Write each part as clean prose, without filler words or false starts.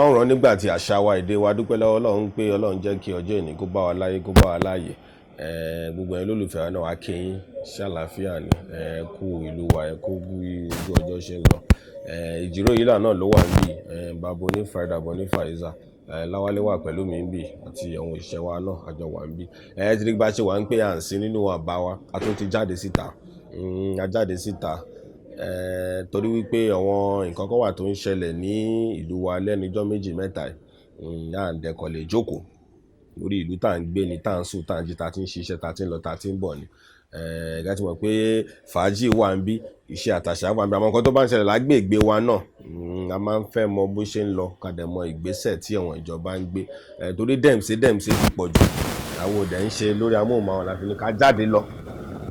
Ọ̀rọ̀ nígbà tí àṣà wa, èdè wa, dúpẹ́ lọ́wọ́ Ọlọ́run pé Ọlọ́run jẹ́ kí ọjọ́ òní kó bá wa láyé, kó bá wa láàyè. Gbogbo ẹ̀yin olólùfẹ́ wa náà, a kí yín, ṣé àlàáfíà ni? Ẹ kú ìlú wa, ẹ kú bí ojú ọjọ́ ṣe ń lọ. Ìjíròrò yìí náà ló wà níbí. Bàbá onífàídà, bàbá onífàízà, Láwálé wà pẹ̀lú mi níbí àti àwọn òṣìṣẹ́ wa náà àjọ wà níbí. Ẹ ti rí bá ṣe wà ń pé à ń sí nínú àbá wa, a tún ti jáde síta. A jáde síta torí wípé àwọn nǹkan kan wà tó ń ṣẹlẹ̀ ní ìlú wa lẹ́nu ijọ́ méjì mẹ́ta yìí. À ń dẹ́kọ̀ lè jókòó lórí ìlú tá à ń gbé ni, tá à ń sùn, tá à ń jí, tá a ti ń ṣiṣẹ́, tá a ti ń lọ, tá a ti ń bọ̀ ni. Ẹ ti mọ̀ pé fàájì wà níbí, iṣẹ́ àtàṣà wà níbí. Àwọn nǹkan tó bá ń ṣẹlẹ̀ lágbègbè wa náà, a máa ń fẹ́ mọ bó ṣe ń lọ, ká dẹ̀ mọ ìgbésẹ̀ tí àwọn ìjọba ń gbé. Torí dẹ̀mṣe dẹ̀mṣe ti pọ̀ jù. Àwọn òdẹ ń ṣe lórí amóhùnmáwòrán la fi ní ká jáde lọ.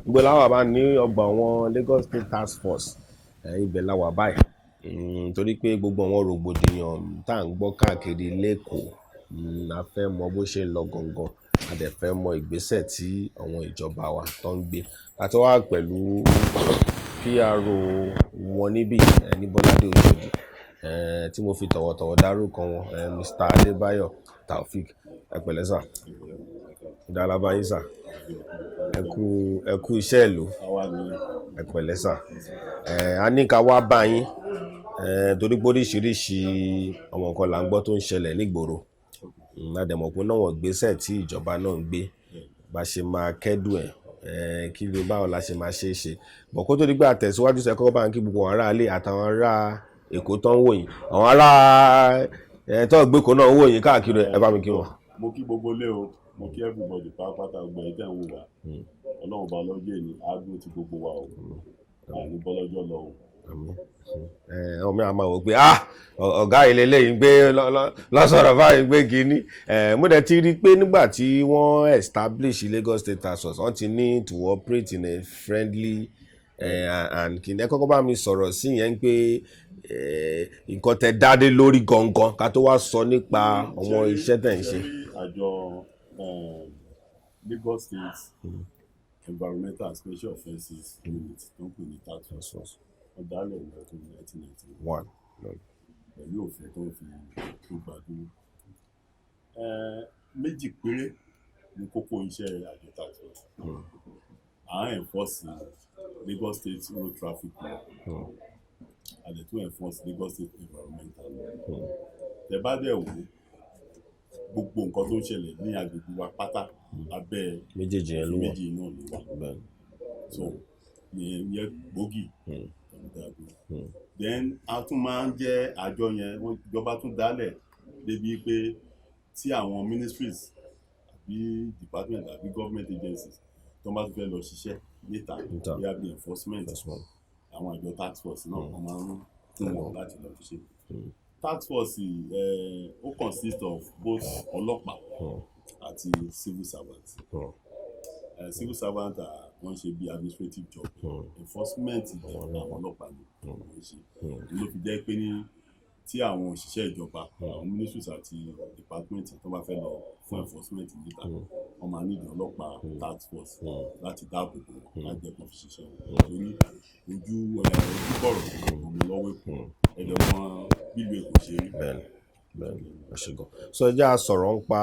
Gbogbo láwà bá ní ọgbà àwọn Lagos State Task Force, ibẹ̀ la wà báyìí. Torí pé gbogbo àwọn rògbòdìyàn tá à ń gbọ́ káàkiri l'Ékòó, a fẹ́ mọ bó ṣe ń lọ gangan. A dẹ̀ fẹ́ mọ ìgbésẹ̀ tí àwọn ìjọba wa tó ń gbé. A ti wá pẹ̀lú PRO wọn níbí, ní Bọ́ládé Oṣòdì, tí mo fi tọ̀wọ̀tọ̀wọ̀ dárúkọ wọn, Mr. Adébáyọ̀ Taofik. Ẹ pẹ̀lẹ́ sà. Dára bá yín sà. Ẹ kú, ẹ kú iṣẹ́ ìlú. Ẹ pẹ̀lẹ́ sà. A ní ká wá bá yín, torí pé oríṣiríṣi àwọn nǹkan là ń gbọ́ tó ń ṣẹlẹ̀ nígboro. A dẹ̀ mọ̀ pé náà wọ́n ìgbésẹ̀ tí ìjọba náà ń gbé, bá ṣe máa kẹ́dùn ẹ̀, kí ló báwo la ṣe máa ṣe é ṣe. Bọ̀ kó tó di pé a tẹ̀síwájú, ṣe kọ́kọ́ bá ń kí gbogbo àwọn ará ilé àtàwọn ará Èkó tó ń wò yín, àwọn ará tó ń gbé Èkó náà ń wò yín káàkiri, ẹ bá mi kí wọn. Mo kí gbogbo ilé o, mo kí everybody pátápátá, gbogbo ẹ̀yin tẹ́ ń wò wá. Ọlọ́run bá lọ́jọ́ èní, á dúró ti gbogbo wa o. Àní bọ́lọ́jọ́ lọ o. Àmín. Ọmọ mi a máa wò pé, ah, ọ̀gá ilé lẹ́yìn gbé lọ́sọ̀rọ̀ báyìí gbé kínní. Mo dẹ̀ ti rí i pé nígbà tí wọ́n establish Lagos State Task Force, wọ́n ti ní to operate in a friendly and kìnìún. Ẹ kọ́kọ́ bá mi sọ̀rọ̀ sí yẹn pé nǹkan tẹ dádé lórí gangan, ká tó wá sọ nípa àwọn iṣẹ́ tẹ̀ ń ṣe. Ṣé rí àjọ Lagos State Environmental and Special Offences Unit tó ń pè ní Task Force, wọ́n dálẹ̀ ní ọdún 1991 One. pẹ̀lú òfin tó ń fi tó gbàdúró. Méjì péré ní kókó iṣẹ́ àjọ Task Force. À ń enforce Lagos State Road Traffic Law. A dẹ̀ tún enforce Lagos State Environmental Law. Tẹ bá dẹ̀ wò ó, gbogbo nǹkan tó ń ṣẹlẹ̀ ní agbègbè wa pátá, abẹ́ Méjèèjì yẹn ló wà. méjì náà ló wà. So ìyẹn yẹn gbòógì pẹ̀lú dáadọ́. Then a tún máa ń jẹ́ àjọ yẹn, wọ́n ìjọba tún dálẹ̀ débi pé tí àwọn ministries àbí department àbí government agencies tó bá tún fẹ́ lọ ṣiṣẹ́ níta, Níta. bóyá bí enforcement, First one. àwọn àjọ task force náà, wọ́n máa ń fún wọn láti lọ fi ṣe. Task force ó consist of both ọlọ́pàá àti civil servant. Civil servant, wọ́n ṣe bí administrative job. Enforcement, àwọn ọlọ́pàá ni wọ́n ṣe. Ló fi jẹ́ pé ní tí àwọn òṣìṣẹ́ ìjọba, àwọn ministries àti department tó bá fẹ́ lọ fún enforcement níta, wọ́n máa nídìí ọlọ́pàá task force láti dáàbò bò wọ́n, láti jẹ́ kó fi ṣiṣẹ́ wọn. Torí ojú ojú bọ̀rọ̀ omi lọ́wọ́ Èkó, ẹ̀dọ̀ mọ bílùú Èkó ṣe rí. Bẹ́ẹ̀ni, ẹ ṣé gan. So ẹ jẹ́ á sọ̀rọ̀ ń pa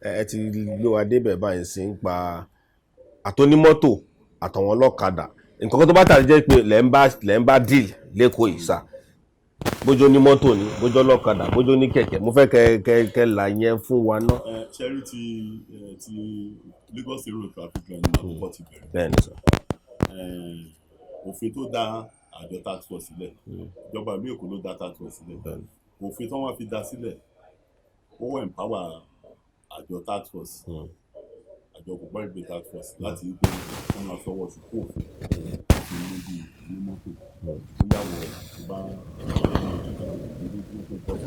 ẹ ti gbé wa débẹ̀ báyìí sí ń pa àtònímọ́tò àtàwọn ọlọ́kadà, nǹkan kan tó bá tàbí jẹ́ pé lẹ́ ń bá deal l'Ékòó yìí sà, bójú ní mọ́tò ni, bójú ọlọ́kadà, bójú ní kẹ̀kẹ́, mo fẹ́ kẹ là yẹn fún wa ná. Ẹ ṣẹ́rí ti Lagos State Road Traffic Law ní àkọ́kọ́ ti bẹ̀rẹ̀. Bẹ́ẹ̀ ni sà. Òfin tó dá àjọ task force sílẹ̀, ìjọba ìlú Èkó ló dá task force sílẹ̀. Òfin tó wọ́n fi dá sílẹ̀, ó empower àjọ task force, àjọ kògbárìgbé task force, láti rí pé wọ́n máa fọwọ́ sí kó òfin fi mú bí ní mọ́tò bóyá wọ tó bá tó pọ̀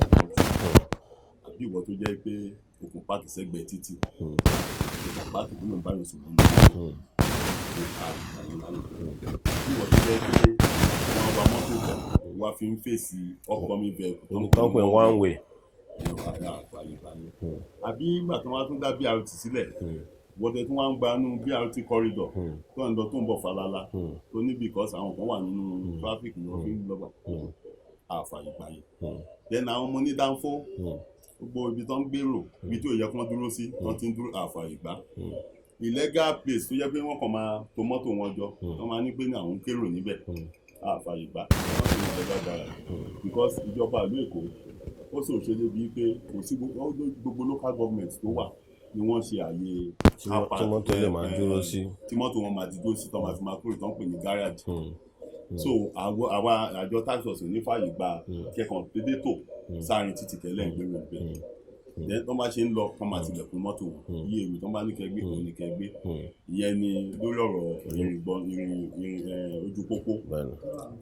àbí ìwọ tó jẹ́ pé o kò park sẹ́gbẹ̀ẹ́ títì, o kò park tó ló ń bá yàn sọ̀rọ̀ ní àbí ìwọ tó jẹ́ pé wọ́n wa mọ́tò bọ̀, wá fi ń fèsì upcoming vehicle. Tó ń pè one way. Àbí ìgbà tí wọ́n á tún dá BRT sílẹ̀, wọ́n tẹ tí wọ́n á ń gba inú BRT corridor tó ń lọ tó ń bọ̀ falala tó ní because àwọn kan wà nínú traffic ní wọ́n fi ń lọ́gbà. Àfààyè gbà yẹn. Then àwọn ọmọ onídàáfó, gbogbo ibi tó ń gbèrò, ibi tí ò yẹ kí wọ́n dúró sí wọ́n ti ń dúró, àfààyè gbà. Illegal place tó yẹ pé wọ́n kàn máa tò mọ́tò wọn jọ, wọ́n máa ní pé ní àwọn ń kérò níbẹ̀, àfààyè gbà. Wọ́n ti ní illegal garage, because ìjọba ìlú Èkó ó sì ṣe débi pé kò sí gbogbo local government tó wà ni wọ́n ṣe àyè car park tí mọ́tò lè máa dúró sí. Tí mọ́tò wọn máa ti dúró sí, tó máa fi máa kúrò, tó ń pè ní garage. So àwa àjọ task force ò ní fààyè gba kẹkàn dédé tò sáàrin títì tẹ́lẹ̀ ń gbèrò ìgbẹ́. Then tó bá ṣe ń lọ, kọ́ máa tilẹ̀kùn mọ́tò wọn. Iye èrò tó bá ní kẹgbẹ́ òun ní kẹgbẹ́. Ìyẹn ni lórí ọ̀rọ̀ ìrìngbọ̀n ìrìn ìrìn ojú pópó.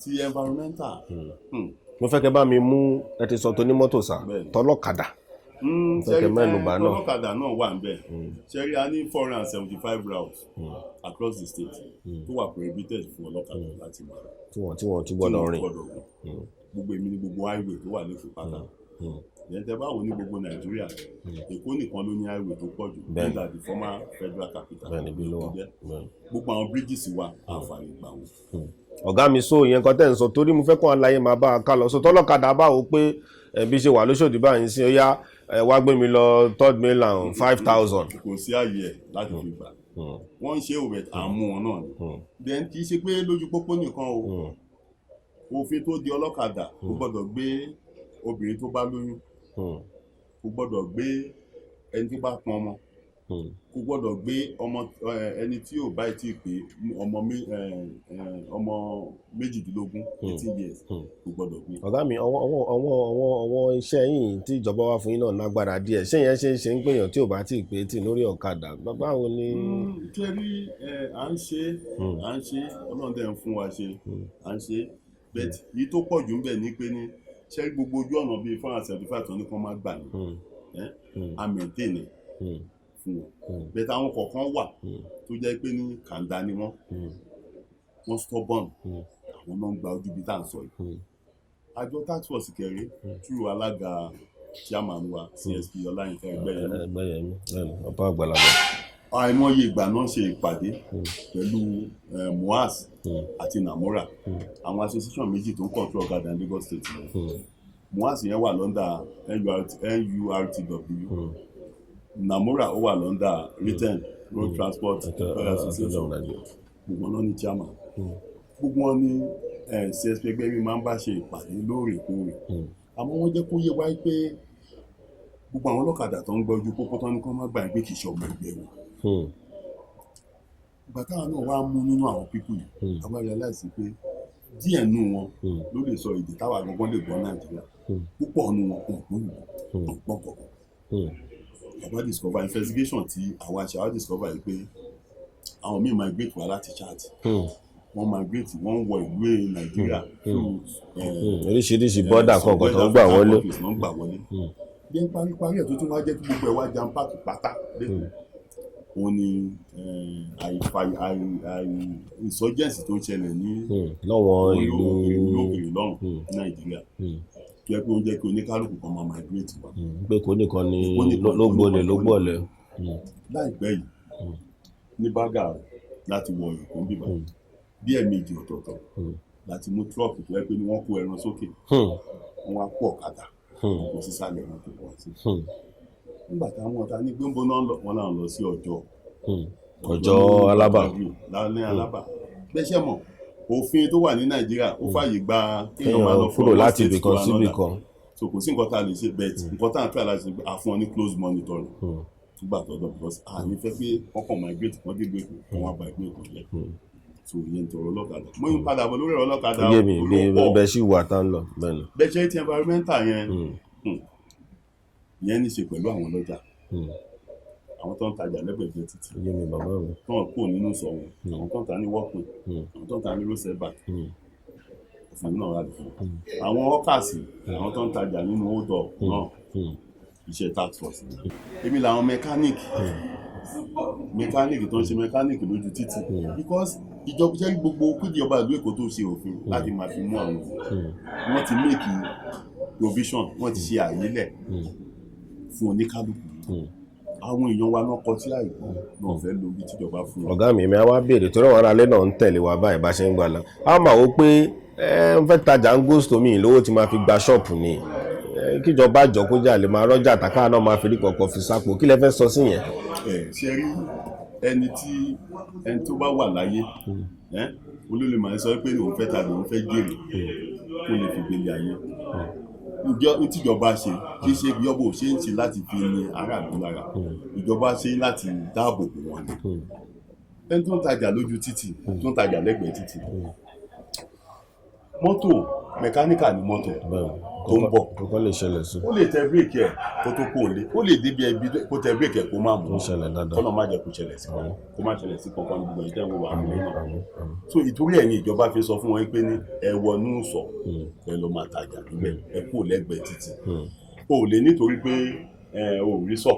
Ti environmental. Mo fẹ́ kẹ́ bá mi mú ẹ ti sọ tó ní mọ́tò sá, tọlọ́kadà. Fẹ́ kẹ́ mẹ́nu bà náà. Tọlọ́kadà náà wà níbẹ̀. Ṣẹ́rí, a ní 475 routes across the state tó wà prohibited fún ọlọ́kadà láti máa tí wọ́n ti gbọ́dọ̀ rìn. Gbogbo èmi ní gbogbo highway tó wà lẹ́kọ̀ọ́ pátá. Then tẹ́ bá wò ní gbogbo Nàìjíríà, Èkó nìkan ló ní highway tó pọ̀ jù nígbà the former federal capital. Bẹ́ẹ̀ni, bí ló wà. Gbogbo àwọn bridges wa, àǹfààní gbà wọn. Ọ̀gá mi, so ìyẹn kan tẹ́ ń sọ, torí mo fẹ́ kọ́ àlàyé máa bá a ká lọ. So tọ́lọ́kadà bá wò pé ẹbí ṣe wà lóṣòdì báyìí sí, ó yá, ẹ wá gbé mi lọ Third Mainland, 5,000. Kò sí àyè ẹ̀ láti fi gbà. Wọ́n ń ṣe òwẹ̀, àmú wọn náà ni. Then kì í ṣe pé lójú pópó nìkan o. Òfin tó di ọlọ́kadà kò gbọ́dọ̀ gbé obìnrin tó bá lóyún, kò gbọ́dọ̀ gbé ẹni tó bá pọn ọmọ, kò gbọ́dọ̀ gbé ọmọ ẹni tí ò bá tí ì pé ọmọ 18, 18 years, kò gbọ́dọ̀ gbé. Ọ̀gá mi, ọwọ́ iṣẹ́ yìí tí ìjọba wá fún yín náà lágbára díẹ̀. Ṣé yẹn ṣe ń ṣe ń pèèyàn tí ò bá tí ì pé tí lórí ọ̀kadà, báwo ni? Kẹ́rí, à ń ṣe, à ń ṣe, Ọlọ́run dẹ̀ ń fún wa ṣe, à ń ṣe, but èyí tó pọ̀ jù ń bẹ̀ ní pé ní ṣé gbogbo ojú ọ̀nà bíi 475 tó ní kán má gbà ní a maintain ẹ̀ fún wọn, but àwọn kọ̀ọ̀kan wà tó jẹ́ pé ní kàńdá ni wọ́n, wọ́n stubborn, àwọn náà ń gba ojú ibi tá à ń sọ yìí. Àjọ task force kẹrin, through alága, chairman wa, CSP Ọláyínká Ẹgbẹ́yẹmí. Ẹgbẹ́yẹmí, bẹ́ẹ̀ni, ọ̀pá àgbàlagbà. Àìmọye ìgbà náà ṣe ìpàdé pẹ̀lú MUAS àti NAMORA, àwọn association méjì tó ń control ọ̀kadà ní Lagos State. MUAS yẹn wà l'under NURTW, NAMORA ó wà l'under RTEAN, Road Transport Association. Gbogbo wọn ní chairman, gbogbo wọn ní CSP Ẹgbẹ́yẹmí máa ń bá ṣe ìpàdé lóòrèkóòrè. Àmọ́ wọ́n jẹ́ kó yé wa pé gbogbo àwọn ọlọ́kadà tó ń gbọ́ ojú pópó tó ní kó má gbà pé kì í ṣe ọmọ ẹgbẹ́ wọn. Ìgbà táwọn náà wá mú nínú àwọn people yìí, àwa realize pé díẹ̀ nù wọn ló lè sọ èdè táwa gangan lè gbọ́ Nàìjíríà. Púpọ̀ nù wọn kò gbọ́ ìlú, kò gbọ́ kọ̀ọ̀kan. Àwa discover, investigation tí àwa ṣe, àwa discover yìí pé àwọn míì migrate wá láti Chad. Wọ́n migrate, wọ́n ń wọ ìlú Nàìjíríà through oríṣiríṣi border kọ̀ọ̀kan tó ń gbà wọlé. Tó ń gbà wọlé. Bí n paríparí ẹ̀ tó tún wá jẹ́ kí gbogbo ẹ̀ wá jam pack pátá lẹ́kọ̀ọ́, òun ni àìfà àì insurgency tó ń ṣẹlẹ̀ ní lọ́wọ́n ìlú ìlú òkèèrè lọ́hùn ní Nàìjíríà, tó yẹ pé ó ń jẹ́ kí oníkálukú kan máa migrate wá. Pé kò nìkan ni ló gbolè ló gbọ̀lẹ̀. Láìpẹ́ yìí ní Berger láti wọ Èkó ń bíbá bí ẹ̀ẹ̀mejì ọ̀tọ̀ọ̀tọ̀ láti mú truck tó yẹ pé ní wọ́n kó ẹran sókè, wọ́n wá kó ọ̀kadà kò sísàlẹ̀ wọn tó pọ̀ sí. Nígbà táwọn ọ̀tá ní gbóngbó náà lọ, wọn náà lọ sí Ọjọ́. Ọjọ́ Alábà. Ní Alábà. Bẹ́sẹ̀ mọ̀, òfin tó wà ní Nàìjíríà ó fàyè gba kéèyàn máa lọ kúrò láti ibì kan sí ibì kan. So kò sí nǹkan tá a lè ṣe, but nǹkan tá a ń try láti ṣe, àfún wọn ní close monitoring nígbà tó dọ̀, because a ní fẹ́ pé wọ́n kàn migrate, wọ́n dé ìlú Èkó, wọ́n wá ba ìlú Èkó jẹ́. So ìyẹn tọrọ ọlọ́kadà. Mo ń padà bọ̀ lórí ọ̀rọ̀ ọlọ́kadà. Yé mi bí bẹ́ẹ̀ sì wà tá ń lọ bẹ́ẹ̀ ni. Bẹ́ẹ̀ ṣe ti environmental yẹn, ìyẹn ní í ṣe pẹ̀lú àwọn ọlọ́jà, àwọn tó ń tajà lẹ́gbẹ̀gbẹ̀ títì. Yé mi, bàbá mi. Tó ń kó nínú sọ wọn, àwọn tó ń ta ní walkway, àwọn tó ń ta ní roadside back, òfin náà wà lófin. Àwọn hawkers, àwọn tó ń tajà nínú hold up náà, iṣẹ́ task force ni. Èmi làwọn mechanic tó ń ṣe mechanic lójú títì, because ìjọba jẹ́ gbogbo kíjọba ìlú Èkó tó ṣe òfin láti máa fi mú àwọn èèyàn, wọ́n ti make provision, wọ́n ti ṣe àyílẹ̀ fún oníkálukú. Àwọn èèyàn wa náà kọ tí àìgbọ́n náà fẹ́ lo ibi tíjọba fún wọn. Ọ̀gá mi, mi á wá béèrè torí àwọn aráalé náà ń tẹ̀lé wa báyìí bá ṣe ń gbà lọ. A máa wò pé Ẹ ń fẹ́ tajà ń go-slow, mi lówó tí máa fi gba ṣọ́ọ̀pù ni. Ẹ kíjọba jọ kó jà lè máa rọ́jà tàkà náà, máa fi rí kọ̀ọ̀kan fi sápò. Kí lẹ fẹ́ sọ sí yẹn? Ẹ ṣe rí, ẹni tí ẹni tó bá wà láyé, ẹ olólè máa ń sọ pé òun fẹ́ tàbí òun fẹ́ jèrè kó lè fi gbélé ayé. Ìjọ tíjọba ṣe, kì í ṣe ìjọba ò ṣe ń ṣe láti fi ní aráàlú lára, ìjọba ṣe láti dáàbò bò wọ́n ni. Ẹni tó ń tajà lójú títì, tó ń tajà lẹ́gbẹ̀ẹ́ títì, mọ́tò mẹkáníkà ní mọ́tò tó ń bọ̀, Kọ́kọ́ lè ṣẹlẹ̀ sí. Ó lè tẹ bírèkì ẹ̀ kó tó kó lé, ó lè débi ẹbí kó tẹ bírèkì ẹ̀ kó má mú. Ó ń ṣẹlẹ̀ dáadáa. Kọ́nà má jẹ́ kó ṣẹlẹ̀ sí wa, kó má ṣẹlẹ̀ sí kankan ní gbogbo ìtẹ́wọ̀ wa náà. Àmín, àmín. So ìtorí ẹ̀ ní ìjọba fi sọ fún wọn pé ní ẹ wọnú sọ, ẹ lọ máa tajà níbẹ̀, ẹ kúrò lẹ́gbẹ̀ẹ́ títì. O ò lè nítorí pé ẹ ò rí sọ,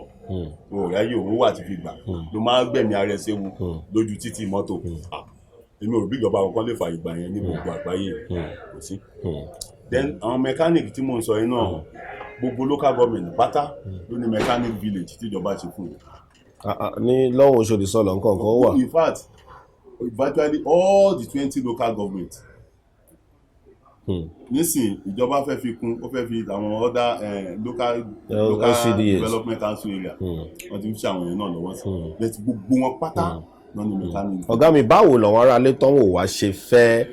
o ò ráyè òun wà tí fi gbà ló máa gbẹ̀mí ara ẹ séwu lójú títì mọ́tò. Ah, èmi ò rí bí ìjọba kankan lè fààyè gbà yẹn ní gbogbo àgbáyé, kò sí. Then àwọn mechanic tí mò ń sọ yìí náà, gbogbo local government pátá ló ní mechanic village tíjọba ṣe fún wọn. Ah, ah, ní lọ́wọ́ Oṣòdì sọ̀lọ̀ nǹkan kan wà. In fact, virtually all the 20 local government nísìn, ìjọba fẹ́ fi kún, ó fẹ́ fi àwọn other local LCDAs. development council area, wọ́n ti ń ṣe àwọn yẹn náà lọ́wọ́ sí, but gbogbo wọn pátá náà ní mechanic. Ọ̀gá mi, báwo làwọn aráalé tán wò wá ṣe fẹ́?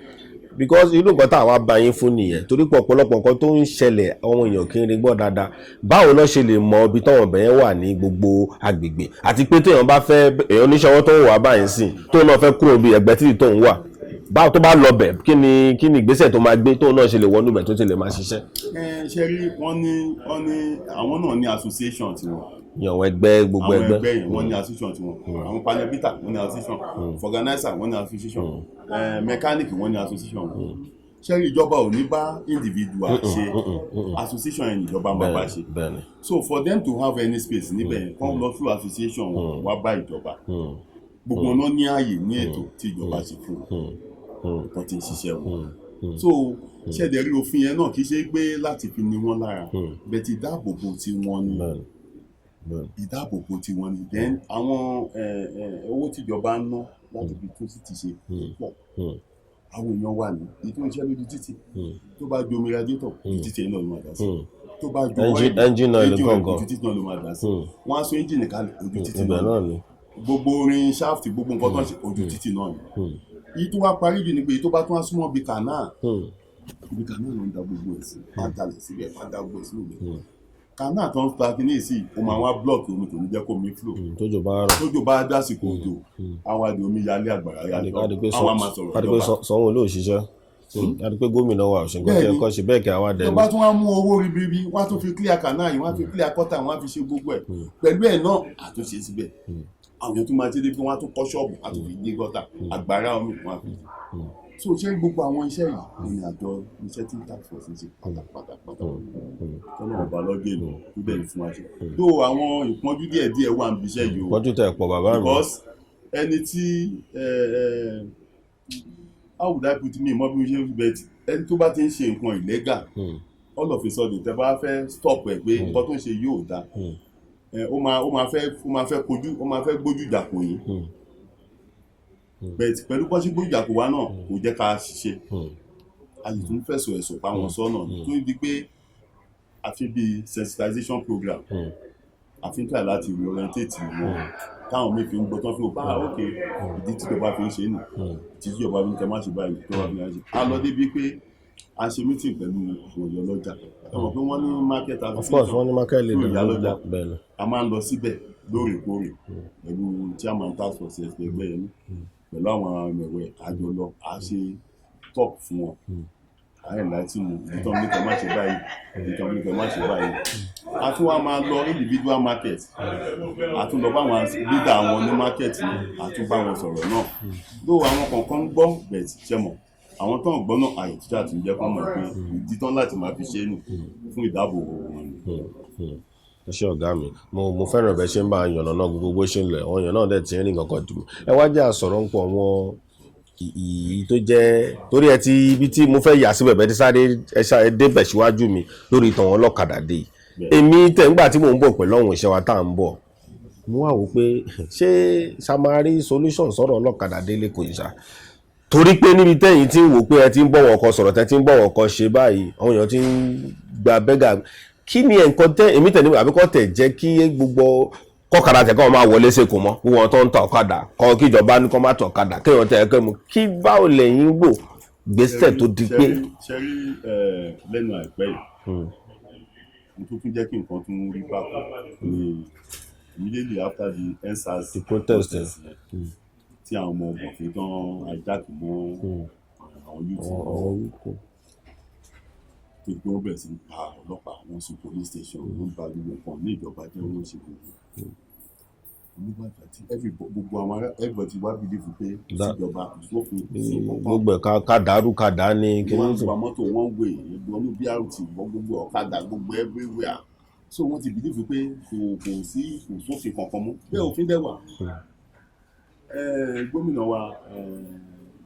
Because irú nǹkan tá a wá bá yín fún nìyẹn, torí pé ọ̀pọ̀lọpọ̀ nǹkan tó ń ṣẹlẹ̀, àwọn èèyàn kì í rí gbọ́ dáadáa. Báwo ló ṣe lè mọ ibi táwọn ọbẹ̀ yẹn wà ní gbogbo agbègbè? Àti pé téèyàn bá fẹ́, èèyàn oníṣòwò tó ń wà báyìí sìn, tóun náà fẹ́ kúrò bí ẹgbẹ́ títì tóun wà, báwo tó bá lọ bẹ̀, kí ni ìgbésẹ̀ tó máa gbé tóun náà ṣe lè wọnú bẹ̀ tó ti lè máa ṣiṣẹ́? Ẹ ṣe rí, wọ́n ní àwọn náà ní association tiwọn. Ní àwọn ẹgbẹ́ gbogbo Àwọn ẹgbẹ́. ẹgbẹ́ yẹn, wọ́n ní association tiwọn. Àwọn panel beater, wọ́n ní association. Vulcanizer, wọ́n ní association. Mechanic, wọ́n ní association. Ṣé rí, ìjọba ò ní bá individual ṣe association yẹn, ìjọba máa bá ṣe. So for them to have any space níbẹ̀ yẹn, kàn lọ through association wọn wá bá ìjọba. Gbogbo wọn ní ààyè ní ètò tí ìjọba ṣe fún wọn tó ti ń ṣiṣẹ́ wọn. So ṣẹ̀dẹ̀ rí, òfin yẹn náà kì í ṣe pé láti fi ní wọn lára bẹ́ẹ̀, ti dáàbòbò tí wọ́n ní, bẹ́ẹ̀ni bẹ́ẹ̀ni ìdáàbòbò tí wọ́n ní. Then àwọn owó tíjọba ń ná láti fi tún títì ṣe pọ̀. Àwọn èèyàn wà ní èyí tó ń ṣiṣẹ́ lójú títì, tó bá ju omi radiator, ojú títì yẹn náà ló máa dà sí. Tó bá ju Engine oil engine oil, gangan. Ojú títì náà ló máa dà sí. Wọ́n á so engine kalẹ̀, ojú títì Ibẹ̀ náà náà ni. Gbogbo orin shaft, gbogbo nǹkan tó ń ṣe, ojú títì náà ni. Èyí tó wá parí jù ni pé èyí tó bá tún wá súnmọ́ bí canal, ibi canal ló ń da gbogbo ẹ̀ sí, wọ́n á dalẹ̀ síbẹ̀, wọ́n á da gbogbo ẹ̀ sínú ibẹ̀. Canal tó ń fa kíní sí, ó máa wá block omi, kò ní jẹ́ kó omi flow. Tójò bá rọ̀. Tójò bá dásìkò òjò, àwa di omi yalé, àgbàrá yalé, Ká di pé àwa máa sọ̀rọ̀ ká di pé ìjọba. Sanwó-Olú ò ṣiṣẹ́, ká di pé gómìnà wa ò ṣe nǹkan tí ẹ kọ́ ṣe bẹ́ẹ̀ kí àwa dẹ̀ Tó ní. bá tún wá mú owó ribiribi, wọ́n á tún fi clear canal yìí, wọ́n á fi clear gutter, wọ́n á fi ṣe gbogbo ẹ̀. Pẹ̀lú ẹ̀ náà, àtúnṣe síbẹ̀, àwọn èèyàn tún máa ṣe dé pé wọ́n á tún kọ́ ṣọ́ọ̀bù, á tún fi gbé gutter, àgbàrá omi wọ́n á fi. So ṣé gbogbo àwọn iṣẹ́ yìí ní àjọ iṣẹ́ tí task force ń ṣe pátápátá pátá, tọ́nà ọba lọ́jọ́ èlò tó bẹ̀rẹ̀ fún wa ṣe tó àwọn ìpọ́njú díẹ̀ díẹ̀ wà níbi iṣẹ́ yìí o. Pọ́njú tẹ̀ pọ̀, bàbá mi. Because ẹni tí how would I put me, mọ bí mo ṣe ń bẹ, ẹni tó bá ti ń ṣe nǹkan illegal, all of a sudden, tẹ bá fẹ́ stop ẹ pé nǹkan tó ń ṣe yóò dáa, ó máa fẹ́ kojú, ó máa fẹ́ gbójú ìjà kò yín. But pẹ̀lú bó ṣe gbójú ìjà kò wá náà, kò jẹ́ ká ṣiṣẹ́. A sì tún fẹ̀sọ̀ ẹ̀sọ̀ pa wọn sọ́nà tó di pé àfi bíi sensitization program, àfi ń try láti reorientate wọn, táwọn míì fi ń gbọ́, tán fi wò bá ok, ìdí tí ìjọba fi ń ṣe nù, ìdí tí ìjọba fi ń tẹ má ṣe báyìí, tó bá fi ń ṣe. A lọ débi pé a ṣe meeting pẹ̀lú àwọn ìyálọ́jà. Ẹ mọ̀ pé wọ́n ní market Of course, wọ́n ní market fún leader. Ìyálọ́jà. Bẹ́ẹ̀ni. A máa ń lọ síbẹ̀ lóòrèkóòrè pẹ̀lú chairman task force ẹgbẹ́ yẹn, pẹ̀lú àwọn ẹ̀wẹ̀ àjọ lọ, a ṣe talk fún wọn, a enlighten wọn, ìdí tó ń ní kẹ́ má ṣe báyìí, ìdí tó ń ní kẹ́ má ṣe báyìí. A tún wá máa lọ individual market, a tún lọ bá àwọn leader wọn ní market náà, a tún bá wọn sọ̀rọ̀ náà ló. Àwọn kọ̀ọ̀kan ń gbọ́, but ṣe mọ̀, àwọn tó ń gbọ́ náà, àyè tíjà ti ń jẹ́ kó mọ̀ pé ìdí tán láti máa fi ṣe é nù fún ìdáàbòbò wọn ni. Ẹ ṣé, ọ̀gá mi. Mo fẹ́ràn bẹ́ẹ̀ ṣe ń bá yànnà náà gbogbo bó ṣe ń lọ. Àwọn èèyàn náà dẹ̀ ti ń rìn kankan dùn. Ẹ wá jẹ́ àsọ̀rọ̀ ń pọ̀ wọn ìyí tó jẹ́ torí ẹ ti ibi tí mo fẹ́ yà síbẹ̀ bẹ́ẹ̀ ti sáré ẹ sáré débẹ̀ síwájú mi lórí ìtàn wọn ọlọ́kadà dé yìí. Èmi tẹ̀ ńgbà tí mò ń bọ̀ pẹ̀lú àwọn ìṣẹ́ wa tá à ń bọ̀, mo wá wò pé ṣé samari solution sọ̀rọ̀ ọlọ́kadà délé kò yìí ṣá. Torí pé níbi tẹ́yìn tí ń wò pé ẹ ti ń bọ̀wọ̀ kan sọ̀rọ̀, tẹ́ ti ń bọ̀wọ̀ kan ṣe báyìí, àwọn èèyàn ti ń gba bẹ́gà. Kí ni nǹkan tẹ́ èmi tẹ̀ ní àbíkọ́ tẹ̀ jẹ́ kí gbogbo kọ́kadà tẹ̀ kọ́ máa wọlé sẹ́kọ̀ọ́ mọ́, gbogbo wọn tó ń ta ọ̀kadà kọ́, kíjọba ní kọ́ má ta ọ̀kadà, kéèyàn tẹ̀ kẹ́ mu kí, báwo lẹ́yìn wò gbèsè tó di pé? Ṣẹ́rí, lẹ́nu àìpẹ́ yìí, mo tún tún jẹ́ kí nǹkan tún rí bákan ní immediately after the EndSARS The protest. yẹn, tí àwọn ọmọ ọgbọ̀n tán hijack mọ́ àwọn youth, tó gbé wọn bẹ̀rẹ̀ sí ń pa ọlọ́pàá, wọ́n sí police station, wọ́n ba gbogbo nǹkan ní ìjọba jẹ́, wọ́n ṣe gbogbo nígbà tí gbogbo àwọn ará, everybody wá believe pé síjọba sófin sí nǹkan. Gbogbo ẹ̀ ká dàrú ká dá ní kí Wọ́n ní gba mọ́tò, wọ́n wé wọnú BRT, wọ́n gbogbo ọ̀kadà, gbogbo everywhere. So wọ́n ti believe pé kò sí, kò sófin kankan mọ́. Bẹ́ẹ̀ òfin dẹ̀ wà. Gómìnà wa,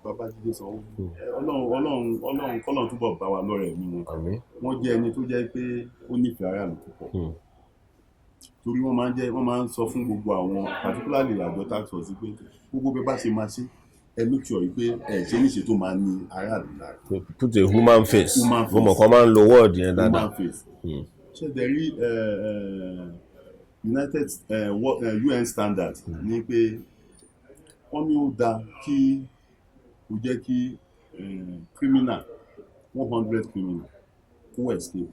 Babájídé Sanwó-Olú, Ọlọ́run, Ọlọ́run, Ọlọ́run kọ́lọ́run túbọ̀ bá wa lọ́rẹ̀ ẹ̀mí wọn. Àmín. Wọ́n jẹ́ ẹni tó jẹ́ pé ó nífẹ̀ẹ́ aráàlú púpọ̀, torí wọ́n máa ń sọ fún gbogbo àwọn, particularly àjọ task force, pé gbogbo bí bá ṣe máa ṣe, ẹ make sure pé ẹ ṣe níṣe tó máa ní aráàlú lára. Put a human face. Human face. Mo mọ̀ kọ́ máa ń lo word yẹn dáadáa. Human face. Ṣé dẹ̀ rí United UN standard ní pé wọ́n ní ó dáa kí ó jẹ́ kí criminal, 100 criminal kó escape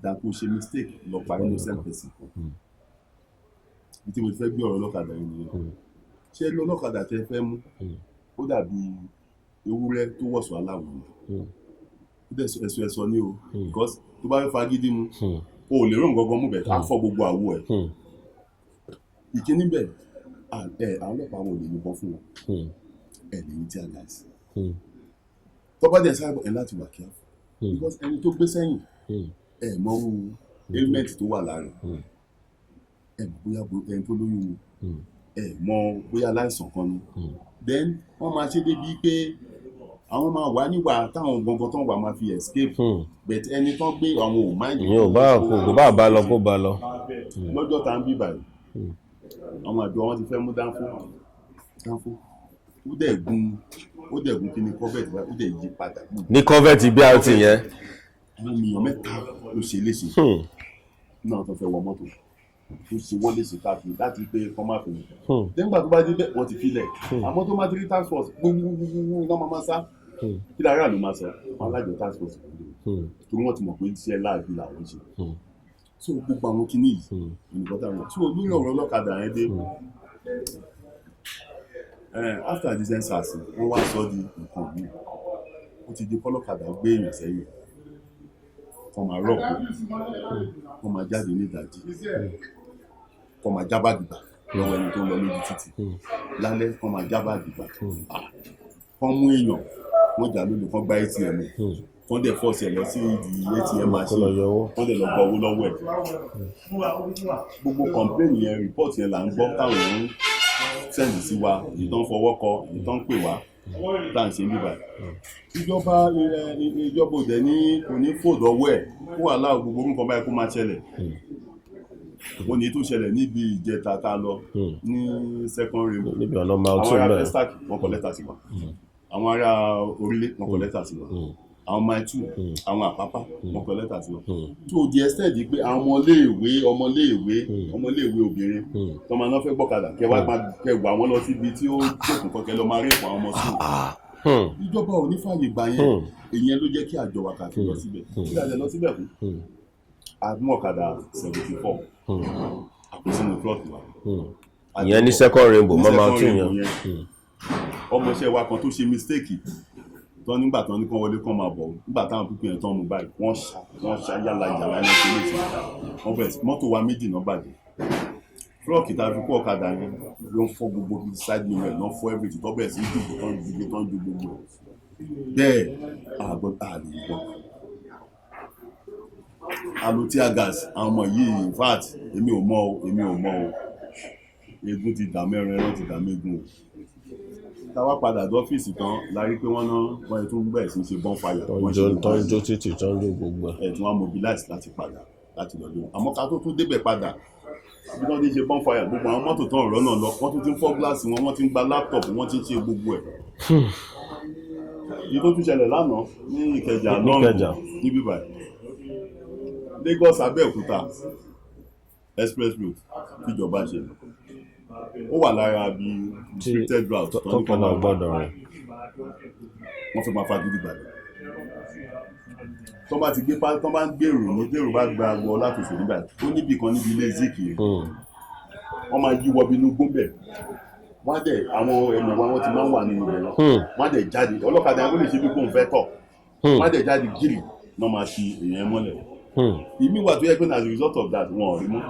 than kó ṣe mistake lọ pa innocent person kan. Bí tí mo ti fẹ́ gbé ọ̀rọ̀ ọlọ́kadà yìí nìyẹn. Ṣé rí ọlọ́kadà tẹ́ fẹ́ mú, ó dàbí ewúrẹ́ tó wọ̀sọ̀ aláwọ̀ ni. Ó dẹ̀ ẹ̀sọ̀ ẹ̀sọ̀ ni o, because tó bá fẹ́ fagídí mu, o ò lè rò nǹkan kan mú bẹ̀, á fọ́ gbogbo àwo ẹ̀. Ìkíní bẹ̀, ẹ àwọn ọlọ́pàá wọn ò lè yìnbọn fún wọn, ẹ lè ní tear gas. Tó bá dẹ̀ sáré ẹ láti wà careful, because ẹni tó gbé sẹ́yìn, ẹ mọ̀rú ailment tó wà lára ẹ̀, ẹ mọ̀ bóyá ẹni tó lóyún ni, ẹ mọ̀ bóyá aláìsàn kan ni. Then wọ́n máa ṣe débi pé àwọn máa wà níwà táwọn gangan tán wà máa fi escape, but ẹni tán gbé, àwọn ò mind. Ìyẹn ò bá kò bá bá lọ, kó bá lọ. Lọ́jọ́ tá ń bí báyìí, àwọn àjọ wọn ti fẹ́ mú dánfó. Dánfó ó dẹ̀ gun kíní culvert báyìí, ó dẹ̀ yí padà. Ní culvert BRT yẹn? Àwọn èèyàn mẹ́ta ló ṣe léṣe náà tó fẹ́ wọ mọ́tò, tó ṣe wọ́n léṣe káàkiri láti pé kọ́ má fi nígbà tó bá dé bẹ́ẹ̀, wọ́n ti filẹ̀. Àmọ́ tó má ti rí task force, gbogbogbò náà máa sá. Kí lára ló máa sọ wọn alájọ task force kò lè, torí wọ́n ti mọ̀ pé iṣẹ́ láàbí làwọn ṣe. So gbogbo àwọn kinní yìí nǹkan táwọn tí olórí ọ̀rọ̀ ọlọ́kadà yẹn dé, after the census, wọ́n wá sọ di nǹkan míì. Ó ti di kọ́lọ́kadà gbé èèyàn sẹ́yìn, kọ́ máa rọ̀pò, kọ́ máa jáde ní ìdajì, kọ́ máa já báàgì gbà lọ́wọ́ ẹni tó ń lọ lójú títì lálẹ́, kọ́ máa já báàgì gbà, kọ́ mú èèyàn, wọ́n jà lólè, kọ́ gba ATM, kọ́ dẹ̀ force ẹ̀ lọ sí ìdí ATM machine, kọ́ dẹ̀ lọ gba owó lọ́wọ́ ẹ̀. Gbogbo complain yẹn, report yẹn là ń gbọ́ táwọn èèyàn ń send sí wa, èyí tó ń fọwọ́ kọ, èyí tó ń pè wá, tá à ń ṣe níbà. Ìjọba òde ní kò ní fòdò ọwọ́ ẹ̀ kó wà láwọn gbogbo nǹkan báyìí kó máa ṣẹlẹ̀. Ó ní tó ṣẹlẹ̀ níbi ìjẹta tá a lọ ní second rainbow. Níbi ọ̀nà mile Àwọn two ará náà. Festac, wọ́n kọ lẹ́tà sí wa. Àwọn ará Orílẹ̀, wọ́n kọ lẹ́tà sí wa. Àwọn mile two, àwọn Àpápá, wọ́n kọ lẹ́tà sí wa, tó di extent pé àwọn ọmọléèwé obìnrin tó máa náà fẹ́ gbọ́kadà, kẹ wá máa kẹ wà wọ́n lọ síbi tí ó jókòó kan, kẹ lọ máa rape àwọn ọmọ sùn. Ìjọba ò ní fààyè gbà yẹn. Ìyẹn ló jẹ́ kí àjọ wa kà fi lọ síbẹ̀. Kí làjọ lọ síbẹ̀ fún? A mú ọ̀kadà 74 àpò sínú truck wa. Ìyẹn ní second rainbow Ní mọ́ mile second two rainbow yẹn. yẹn. Ọmọọṣẹ́ wa kan tó ṣe mistake tán, nígbà tán ní kán wọlé, kán máa bọ̀, nígbà táwọn pípín yẹn tán mú báyìí, wọ́n ṣá yálà yàrá ẹni tó lè ṣe. Wọ́n bẹ̀rẹ̀ sí mọ́tò wa méjì náà bàjẹ́. Truck tá a fi kó ọ̀kadà yẹn ló ń fọ́ gbogbo side mirror ẹ̀, ló ń fọ́ everything, tó bẹ̀rẹ̀ sí dùgbò tán dùgbò tán ju gbogbo ẹ̀ bẹ́ẹ̀. Àgbọ̀ àlè gbọ́ alo tear gas. Àwọn ọmọ yìí, in fact, èmi ò mọ̀ o, èmi ò mọ̀ o. Egun ti dà mẹ́rin, ẹran ti dà mẹ́gun o. Táwa padà dé ọ́fíìsì tán la rí pé wọ́n ná wọ́n tún bẹ̀rẹ̀ sí í ṣe bonfire. Tó ń Wọ́n jó ṣe tó ń jó títì, tó ń jó gbogbo ẹ̀. Ẹ̀ tún wá mobilize láti padà láti lọ lé wọn. Àmọ́ ká tó tún débẹ̀ padà, bí wọ́n ti ṣe bonfire, gbogbo àwọn mọ́tò tán ọ̀rọ̀ náà lọ, wọ́n tún ti ń fọ́ gíláàsì wọn, wọ́n ti ń gba laptop, wọ́n ti ń ṣe gbogbo ẹ̀. Èyí tó tún ṣẹlẹ̀ lánàá ní Ìkẹjà Ìkẹjà. lọ́rùn níbí báyìí, Lagos Abẹ́òkúta express route tíjọba ṣe, ó wà lára bí restricted route tó ní kọ́ tọ́kọ̀ náà máa gbọ́dọ̀ rìn. Wọ́n fẹ́ máa fagídí gbàgbé tó bá ti gbé tó bá ń gbèrò ní gbèrò bá gba wọ láti Òṣòdì báyìí, ó níbì kan níbi ilé Zik yẹn, wọ́n máa yí wọ bínú gbóǹbẹ̀, wọ́n á dẹ̀ àwọn ẹ̀mọ̀wá wọn ti máa ń wà nínú ibẹ̀ lọ, wọ́n á dẹ̀ jáde. Ọlọ́kadà yẹn ó lè ṣe bí kóun fẹ́ tọ̀, wọ́n á dẹ̀ jáde gírì náà, máa fi èèyàn mọ́lẹ̀. Ìmí wà tó yẹ pé as a result of that, wọn ò rí mọ́,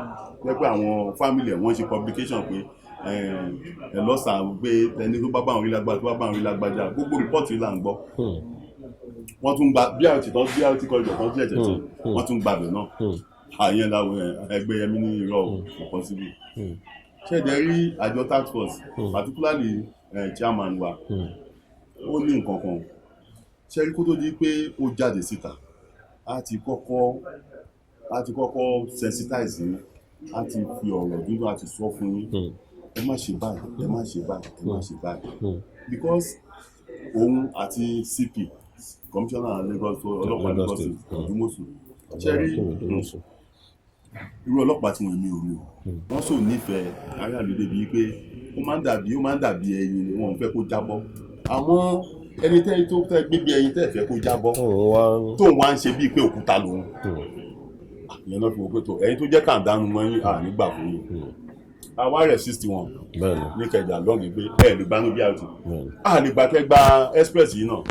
tó yẹ pé àwọn family ẹ̀ wọ́n ṣe publication pé ẹ lọ́sàn-án pé ẹni tó bá bá àwọn rí lágbájá, tó bá bá àwọn rí lágbájá. Gbogbo report yìí là ń gbọ́. Wọ́n tún gba BRT tán, BRT corridor tán tí ẹ̀jẹ̀ tí wọ́n tún gbàbẹ̀ náà. Àyẹn làwọn ẹgbẹ́ yẹmi ní irọ́ o, kò possible. Ṣẹ̀dẹ̀ rí àjọ task force, particularly chairman wa, ó ní nǹkan kan ṣe rí kó tó di pé ó jáde síta. Á ti kọ́kọ́ sensitize yín, á ti fi ọ̀rọ̀ dúdú, á ti sọ fún yín, ẹ má ṣe báyìí, ẹ má ṣe báyìí, ẹ má ṣe báyìí, because òun àti CP, commissioner Lagos ọlọ́pàá Lagos Lagos State. State, Odumosu, ṣe rí irú ọlọ́pàá tí wọ́n ní orí o, wọ́n sò nífẹ̀ẹ́ aráàlú débi pé ó máa ń dàbí ẹyin ni, wọ́n ò fẹ́ kó jábọ́. Àmọ́ ẹni tẹ́ tó tẹ́ gbé bí ẹyin tẹ́ fẹ́ kó jábọ́, Òun wá tóun wá ń ṣe bíi pé òkúta lòun, ìyẹn náà fi wò pé tó ẹyin tó jẹ́ kàńdánù mọ́ yín, à nígbà fún yín. Àwa resist wọn ní Ìkẹjà lọ́ọ̀gì pé ẹ lè gbanú BRT, a lè gbà kẹ́ gba express yìí náà.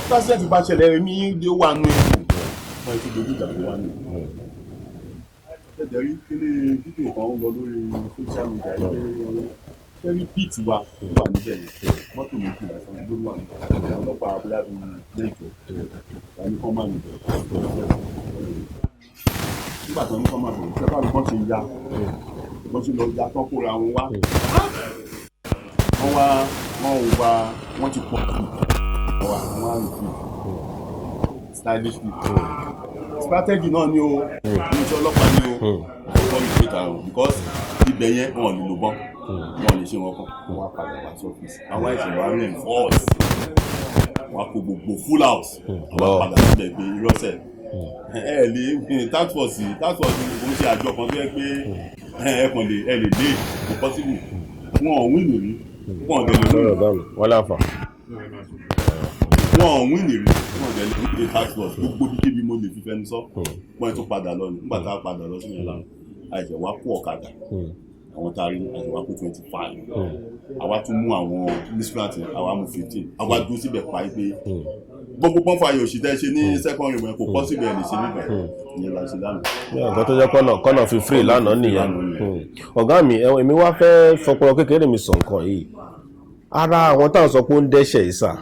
President bá ṣẹlẹ̀, èmi ló wà nù ewu, wọ́n ti dojú ìjà ló wà nù. Ṣẹ̀dẹ̀ rí kíní fídíò kan ń lọ lórí social media yìí pé ṣé rí pit wa tó wà níbẹ̀ yẹn, mọ́tò méjì lásán ló wà níbẹ̀. Àwọn ọlọ́pàá abúlé àbí lẹ́jọ́ wà ní kọ́ máa nìbẹ̀. Nígbà tó ní kọ́ máa bọ̀, ṣé báwo wọ́n ṣe ya, wọ́n ṣe lọ ya tán, kóra wọn wá, wọ́n wá, wọ́n ò wá, wọ́n ti pọ̀ jù wá, wọ́n á rìn stylishly. Strategy náà ni o, iléeṣẹ́ ọlọ́pàá ni o, ọkọ ìgbé ta o, because ibẹ̀ yẹn wọn ò lè lò bọ́n, wọn ò lè ṣe wọn kàn. Wọn wá padà wá sí ọ́fíìsì, àwọn ẹ̀sìn wa reinforce, wọn á kó gbogbo full house, wọn á padà síbẹ̀ pé irọ́sẹ̀ ẹ lè task force. Task force kò ń ṣe àjọ kan tó yẹ pé ẹ kàn lè ẹ lè dé, kò possible. Wọn ò win rí, wọn ò dẹ̀ lè win. Lọ́rọ̀ bá mi wọ́n láǹfà. Wọn ò win rí, wọn ò dẹ̀ lè win. Task force, gbogbo bí kébi mo lè fi fẹnu sọ, wọn tún padà lọ ní. Nígbà tá a padà lọ sí yẹn lánàá, àìsàn wa kó ọ̀kadà àwọn tá a rí, àìsàn wa kó 25, àwa tún mú àwọn miscreant, àwa mú 15, àwa dúró síbẹ̀ pa pé gbogbo pọ́nfà yóò ṣì tẹ́ ṣe ní second ring yẹn, kò possible ẹ̀ lè ṣe níbẹ̀ ìyẹn la ṣe lánàá. Nǹkan tó jẹ́ kọ́nà fi free lánàá nìyẹn. Lánàá nìyẹn. Ọ̀gá mi, èmi wá fẹ́ fọpọlọ kékeré mi sọ nǹkan yìí. Ara àwọn táwọn sọ pé ó ń dẹ́ṣẹ̀ yìí sà,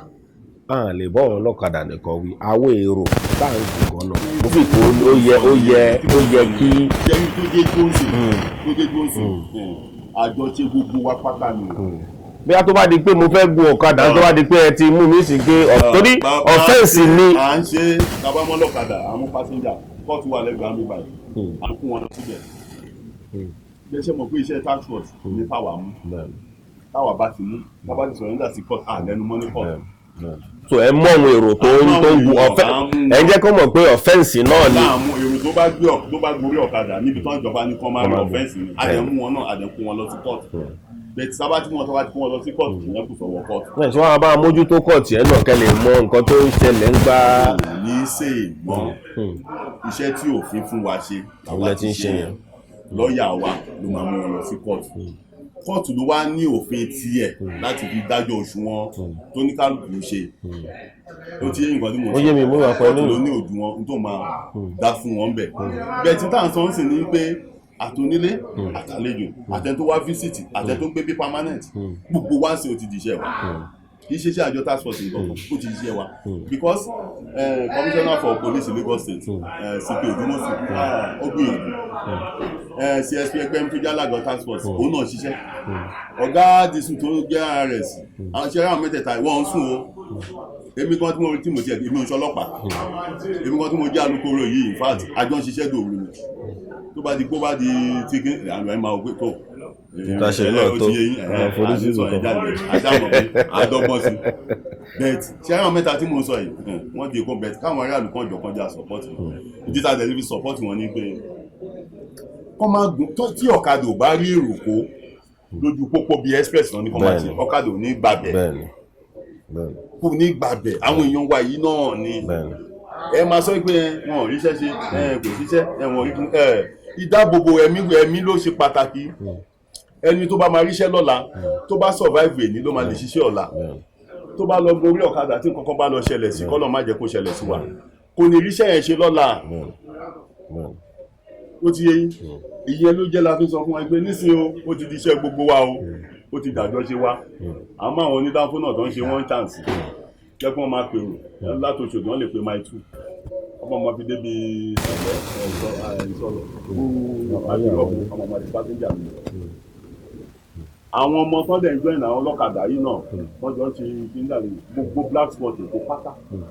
à lè bọ́ àwọn ọlọ́kadà nìkan wí, àwọn èrò tá à ń gùn gan náà, mo fi kó ó yẹ kí. Jẹ́rí tó dé gbóǹsì, àjọṣe gbogbo wa pátá ni o. Bóyá tó bá di pé mo fẹ́ gun ọ̀kadà, tó bá di pé ẹ ti mú mi sí pé torí offence ni. À ń ṣe tabamọ́lọ́kadà, à ń mú passenger, kóòtù wà lẹ́gbẹ̀ẹ́ àmì báyìí, à ń kó wọn lọ síbẹ̀. Bí ẹ ṣe mọ̀ pé iṣẹ́ task force ní táwa mú, táwa bá ti mú, táwa ti surrender sí court, à lẹ́nu mọ́ ní court. So ẹ mú àwọn èrò tó ń gun ọ̀fẹ́, ẹ jẹ́ kó mọ̀ pé offence náà ni. Láàmú èrò tó bá gbé tó bá gorí ọ̀kadà níbi tó ń jọba ní kán máa rí, Kán máa offence ni. A dẹ̀ mú wọn náà, a dẹ̀ kó wọn lọ sí court. Bẹ́ẹ̀ tí sábà tí wọn tó bá ti kó wọn lọ sí court, ìyẹn kò sọ̀wọ́ court. Ẹ̀ ṣé wọ́n á bá mójútó kóòtù ẹ̀ náà kẹ́ lè mọ nǹkan tó ń ṣẹlẹ̀ ń gbá. Kò ní í ṣe mọ́ iṣẹ́ tí òfin fún wa ṣe. Àwọn ilẹ̀ tí ń ṣe yẹn. Lọ́ọ̀yà wa ló máa mú wọn lọ sí kóòtù. Kóòtù ló wá ní òfin tiẹ̀ láti fi dájọ́ òṣùwọ̀n tó ní kálukú ṣe. Ó ti yé nǹkan tí mo Ó yé mi, mo wà pẹ̀lú. Kóòtù ló ní òdiwọ̀n tó máa dá fún wọn bẹ̀ bẹ́ẹ̀. Tí táà ń sọ ń sìn ní pé àtònílé, àtàlejò, àtẹni tó wá visit, àtẹni tó ń gbé bí permanent, gbogbo wá sí, ó ti di iṣẹ́ wa. Kì í ṣe iṣẹ́ àjọ task force nǹkan kan, ó ti di iṣẹ́ wa, because commissioner for police in Lagos State, CP Odumosu, ó gbìyànjú. CSP Ẹgbẹ́ tó jẹ́ alága task force, òun náà ṣiṣẹ́. Ọ̀gá disu tó jẹ́ RS, àwọn iṣẹ́ àwọn mẹ́tẹ̀ẹ̀ta, wọ́n ń sùn o. Èmi kan tí mo tiẹ̀, èmi ò ń ṣe ọlọ́pàá, èmi kan tí mo jẹ́ alukoro yìí, in fact, àjọ ń ṣiṣẹ́ dòru ni. Tó bá di kó bá di tí kí àwọn ẹ̀ máa wò pé tó Ìtàṣe náà tó. Àforíjì nìkan àdámọ̀ pé àdọ́gbọ́n sí but ṣé àwọn mẹ́ta tí mò ń sọ yìí wọ́n di èkó, but káwọn aráàlú kan jọ kan já support wọn. Ìdí tá a tẹ̀lé fi support wọn ni pé kọ́ máa gùn tí ọ̀kadà ò bá rí èrò kó lójú pópó bíi express náà ní kọ́ máa ṣe, ọ̀kadà ò ní gbàbẹ̀, kò ní gbàbẹ̀. Àwọn èèyàn wa yìí náà ni ẹ máa sọ pé wọn ò ríṣẹ́ ṣe, kò síṣẹ́, wọn ò rí ìdáàbòbò ẹ̀mí. Ẹ̀mí ló ṣe pàtàkì. Ẹni tó bá máa ríṣẹ́ lọ́la, tó bá survive èní, ló máa lè ṣiṣẹ́ ọ̀la. Tó bá lọ gorí ọ̀kadà, tí nǹkan kan bá lọ ṣẹlẹ̀ sí, kọ́lọ̀ má jẹ́ kó ṣẹlẹ̀ sí wa, kò ní ríṣẹ́ yẹn ṣe lọ́la. Ó ti yé yín. Ìyẹn ló jẹ́ la fi sọ fún wa pé nísìnyí o, ó ti di iṣẹ́ gbogbo wa o, ó ti dàjọ́ ṣe wa. Àmọ́ àwọn onídàáfó náà tó ń ṣe one chance, jẹ́ kí wọ́n máa pèrò látòṣòdì, wọ́n lè pe mile two, ọmọ máa fi débi ìsọ̀rọ̀ ọmọ máa ti passenger mi. Àwọn ọmọ tó dẹ̀ ń join àwọn ọlọ́kadà yìí náà, wọ́n jọ ń ṣe kíńdà ní gbogbo black spot Èkó pátá,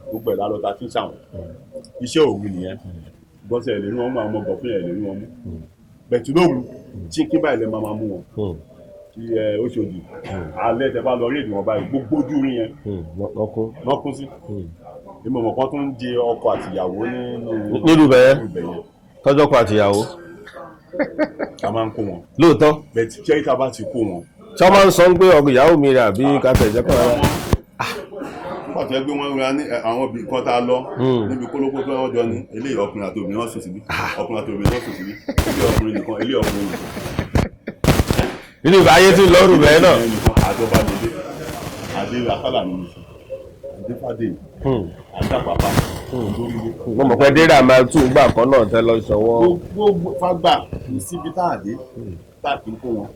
gbogbo ẹ̀ lálọ́ ta tí ń ṣàwọn iṣẹ́ òru nìyẹn. Gbọ́sẹ̀ ẹ̀ lè rí wọn mú, àwọn ọmọ gọ̀fìn ẹ̀ lè rí wọn mú bẹ̀tù lóru tí kí báyìí lè máa mú wọn tí ẹ Òṣòdì alẹ́ tẹ bá lọ rí èdè wọn báyìí, gbogbo ojú rí yẹn lọ́kún sí ìmọ̀mọ̀ kan tó ń di ọkọ àtìyàwó nínú Nílùú bẹ̀yẹn, tọ́jọ́ kọ àtìyàwó. A máa ń kó wọn. Lóòótọ́. Bẹ́ẹ̀ tí jẹ́ríkà bá ti kó wọn. Tí wọ́n máa ń sọ pé ọkọ ìyàwó mi rẹ̀ àbí kàtẹ́ ìjẹ́kọ̀ rẹ̀. Nígbà tó yẹ pé wọ́n ra ní àwọn ibì kan tá a lọ níbi kólókó tó wọ́n jọ ní eléyìí, ọkùnrin àti obìnrin wọ́n sùn síbí, ọkùnrin àti obìnrin wọ́n sùn síbí, ilé ọkùnrin nìkan, ilé ọkùnrin nìkan. Nínú ayé tí lọ́rùn bẹ́ẹ̀ náà. Àjọba délé adé akálà ní ìṣe adéfàdé adápàpà lórílẹ̀. Mo mọ̀ pé dérà máa tún gbà kan náà tẹ́ lọ sọ́wọ́. Gbogbo fagbà kì í síbi tá a dé tá a kì í kó wọn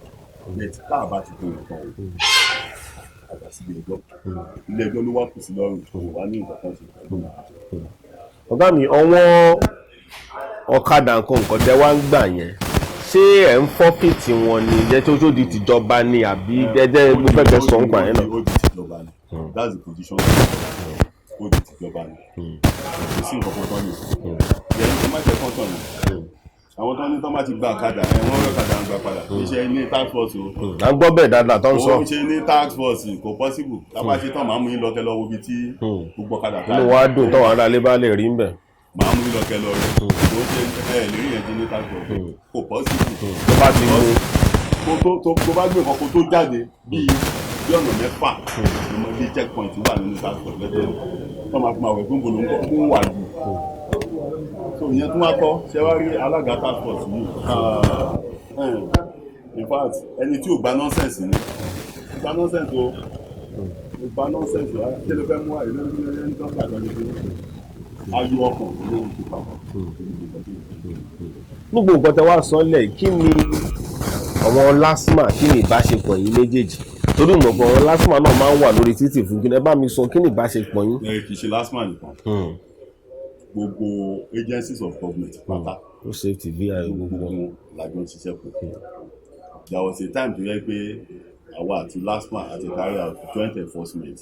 bẹ́ẹ̀. Tí tá a bá ti kó wọn tán o, àgbà síbi ẹjọ́, ilé ẹjọ́ ló wá kù sí lọ́rùn, kò wá ní nǹkan kan ṣe pẹ̀lú. Ọ̀gá mi, ọwọ́n ọ̀kadà nǹkan nǹkan tẹ́ wá ń gbà yẹn, ṣé ẹ̀ ń forfeit wọn ni jẹ́ tó tó di tìjọba ni, àbí jẹ́jẹ́ mo fẹ́ kẹ́ sọ ń pa yẹn náà? Ó di tìjọba ni. That's the position. Ó di tìjọba ni, kò sí nǹkan kan tán ni yẹn tó má jẹ́ kán tán ni. Àwọn tó ní tó má ti gba ọ̀kadà ẹ̀, wọ́n rí ọ̀kadà ń gbà padà, iṣẹ́ ní task force o. À ń gbọ́ bẹ́ẹ̀ dáadáa tó ń sọ. Ó ń ṣe ní task force, kò possible. Tá a bá ṣe tán, màá mú yín lọ kẹ́ lọ wo ibi tí gbogbo ọ̀kadà tá. Inú wa dùn tọ́wọ́n ará ilé bá lè rí ń bẹ̀. Màá mú yín lọ kẹ́ lọ rí. Kò ṣe ẹ lérí yẹn ti ní task force, kò possible. Tó bá ti mú. Tó bá gbé nǹkan kó tó jáde, bíi bí ọ̀nà mẹ́fà ló mọ bí checkpoint wà nínú task force lẹ́tọ̀ọ́ tó máa fi máa wẹ̀ gbóngbò ló ń kọ́ wà jù. So ìyẹn tún wá kọ́ ṣé wá rí alága task force yìí, in fact, ẹni tí ò gba nonsense ni, gba nonsense o, ò gba nonsense rárá. Kí ló fẹ́ mú àyè lórí ẹni tó ń gbàgbọ́ ní pé ayọ̀ ọkàn ló ń fi papọ̀? Gbogbo nǹkan tẹ wá sọ lẹ̀, kí ni àwọn LASTMA, kí ni ìbáṣepọ̀ yín méjèèjì? Torí mọ̀ pé àwọn LASTMA náà máa ń wà lórí títì fún kí ni. Ẹ bá mi sọ, kí ni ìbáṣepọ̀ yín? Ẹ kì í ṣe LASTMA nìkan, gbogbo agencies of government pátá. Road safety, vi gbogbo. Gbogbo wọn la jọ ń ṣiṣẹ́ pọ̀. There was a time tó yẹ pé àwa àti LASTMA àti carry out joint enforcement.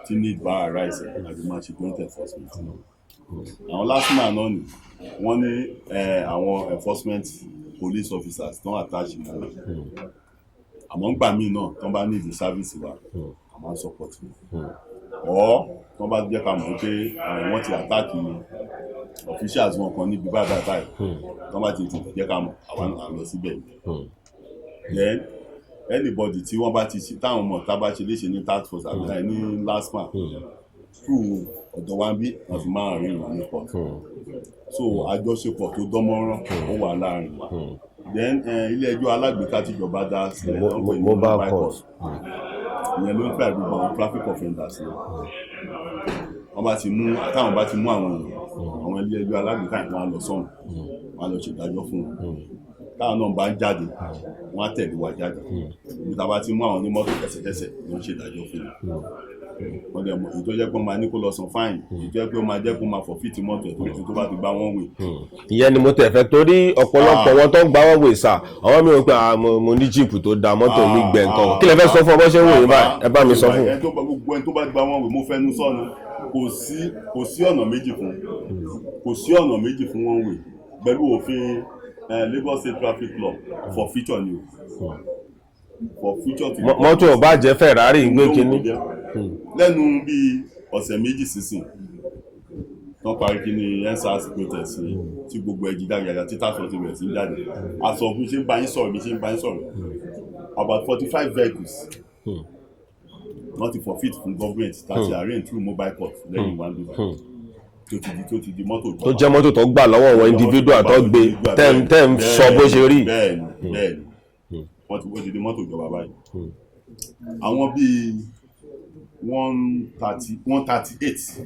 Tí need bá arise, àti máa ṣe joint enforcement. Àwọn LASTMA náà ni wọ́n ní àwọn enforcement police officers tó ń attach mọ́ wọn. Àmọ́ ńgbà míì náà, tó ń bá need service wa, a máa ń support wọn, or tó bá jẹ́ ká mọ̀ pé wọ́n ti attack officials wọn kan níbi báyìí báyìí báyìí, tó bá ti tètè jẹ́ ká mọ̀, àwa náà lọ síbẹ̀. Then anybody tí wọ́n bá ti ṣe, táwọn ọmọ tá bá ṣe léṣe ní task force àbí ní LASTMA, through ọ̀dọ̀ wa ń bí, wọ́n fi máa rí ìrìn ní court. So àjọṣepọ̀ tó dánmọ́rán ó wà láàrin wa. Then ilé ẹjọ́ alágbèéká tíjọba dá sílẹ̀ tó ń pè ní mobile court. Ìyẹn ló ń fẹ́ gbogbo àwọn traffic offenders náà. Wọ́n bá ti mú, táwọn bá ti mú àwọn èèyàn, àwọn ilé ẹjọ́ alágbèéká yìí, wọ́n á lọ sọ́hùn, wọ́n á lọ ṣèdájọ́ fún wọn. Táwọn náà bá ń jáde, wọ́n á tẹ̀lé wa jáde. Ibi tá a bá ti mú àwọn onímọ́tò, kẹsẹ̀kẹsẹ̀ ló ń ṣèdájọ́ fún wọn. Wọ́n dẹ̀ mọ̀ èyí tó jẹ́ pé ó máa ní kó lọ san fine, èyí tó jẹ́ pé ó máa jẹ́ kó máa forfeit mọ́tò ẹ̀, tó bá ti gbá wọ́n wè. Ìyẹn ni mo tẹ̀ fẹ́, torí ọ̀pọ̀lọpọ̀ wọn tó ń gbá wọ́n wè sà, àwọn mi ò pé mo ní jeep tó da, mọ́tò mi gbẹ nǹkan. Kí lẹ fẹ́ sọ fún ọ bó ṣe ń wò yín báyìí? Ẹ bá mi sọ fún. Ẹni tó bá, gbogbo ẹni tó bá gba wọn wè, mo fẹnu sọnù, kò sí ọ̀nà méjì fún, kò sí ọ̀nà méjì fún wọn wè pẹ̀lú òfin. Lagos State Traffic Law for future ni o, for future to Mọ́tò ò bá jẹ́ Ferrari ń gbé kínní. Lẹ́nu bíi ọ̀sẹ̀ 2 sísìn wọ́n parí kíní EndSARS protest yẹn, tí gbogbo ẹ̀jì dàgbàgbà tí task force ti bẹ̀rẹ̀ sí í jáde, àsọ bí ṣe ń bá yín sọ̀rọ̀, bí ṣe ń bá yín sọ̀rọ̀, about 45 vehicles wọ́n ti forfeit fún government láti arrange through mobile court lẹ́yìn one dubai, tó ti di mọ́tò Tó jẹ́ mọ́tò tó gbà lọ́wọ́ wọn individual tó gbé tẹ́ ń sọ bó ṣe rí. Bẹ́ẹ̀ni, wọ́n ti di mọ́tò ìjọba báyìí. Àwọn bíi 130, 138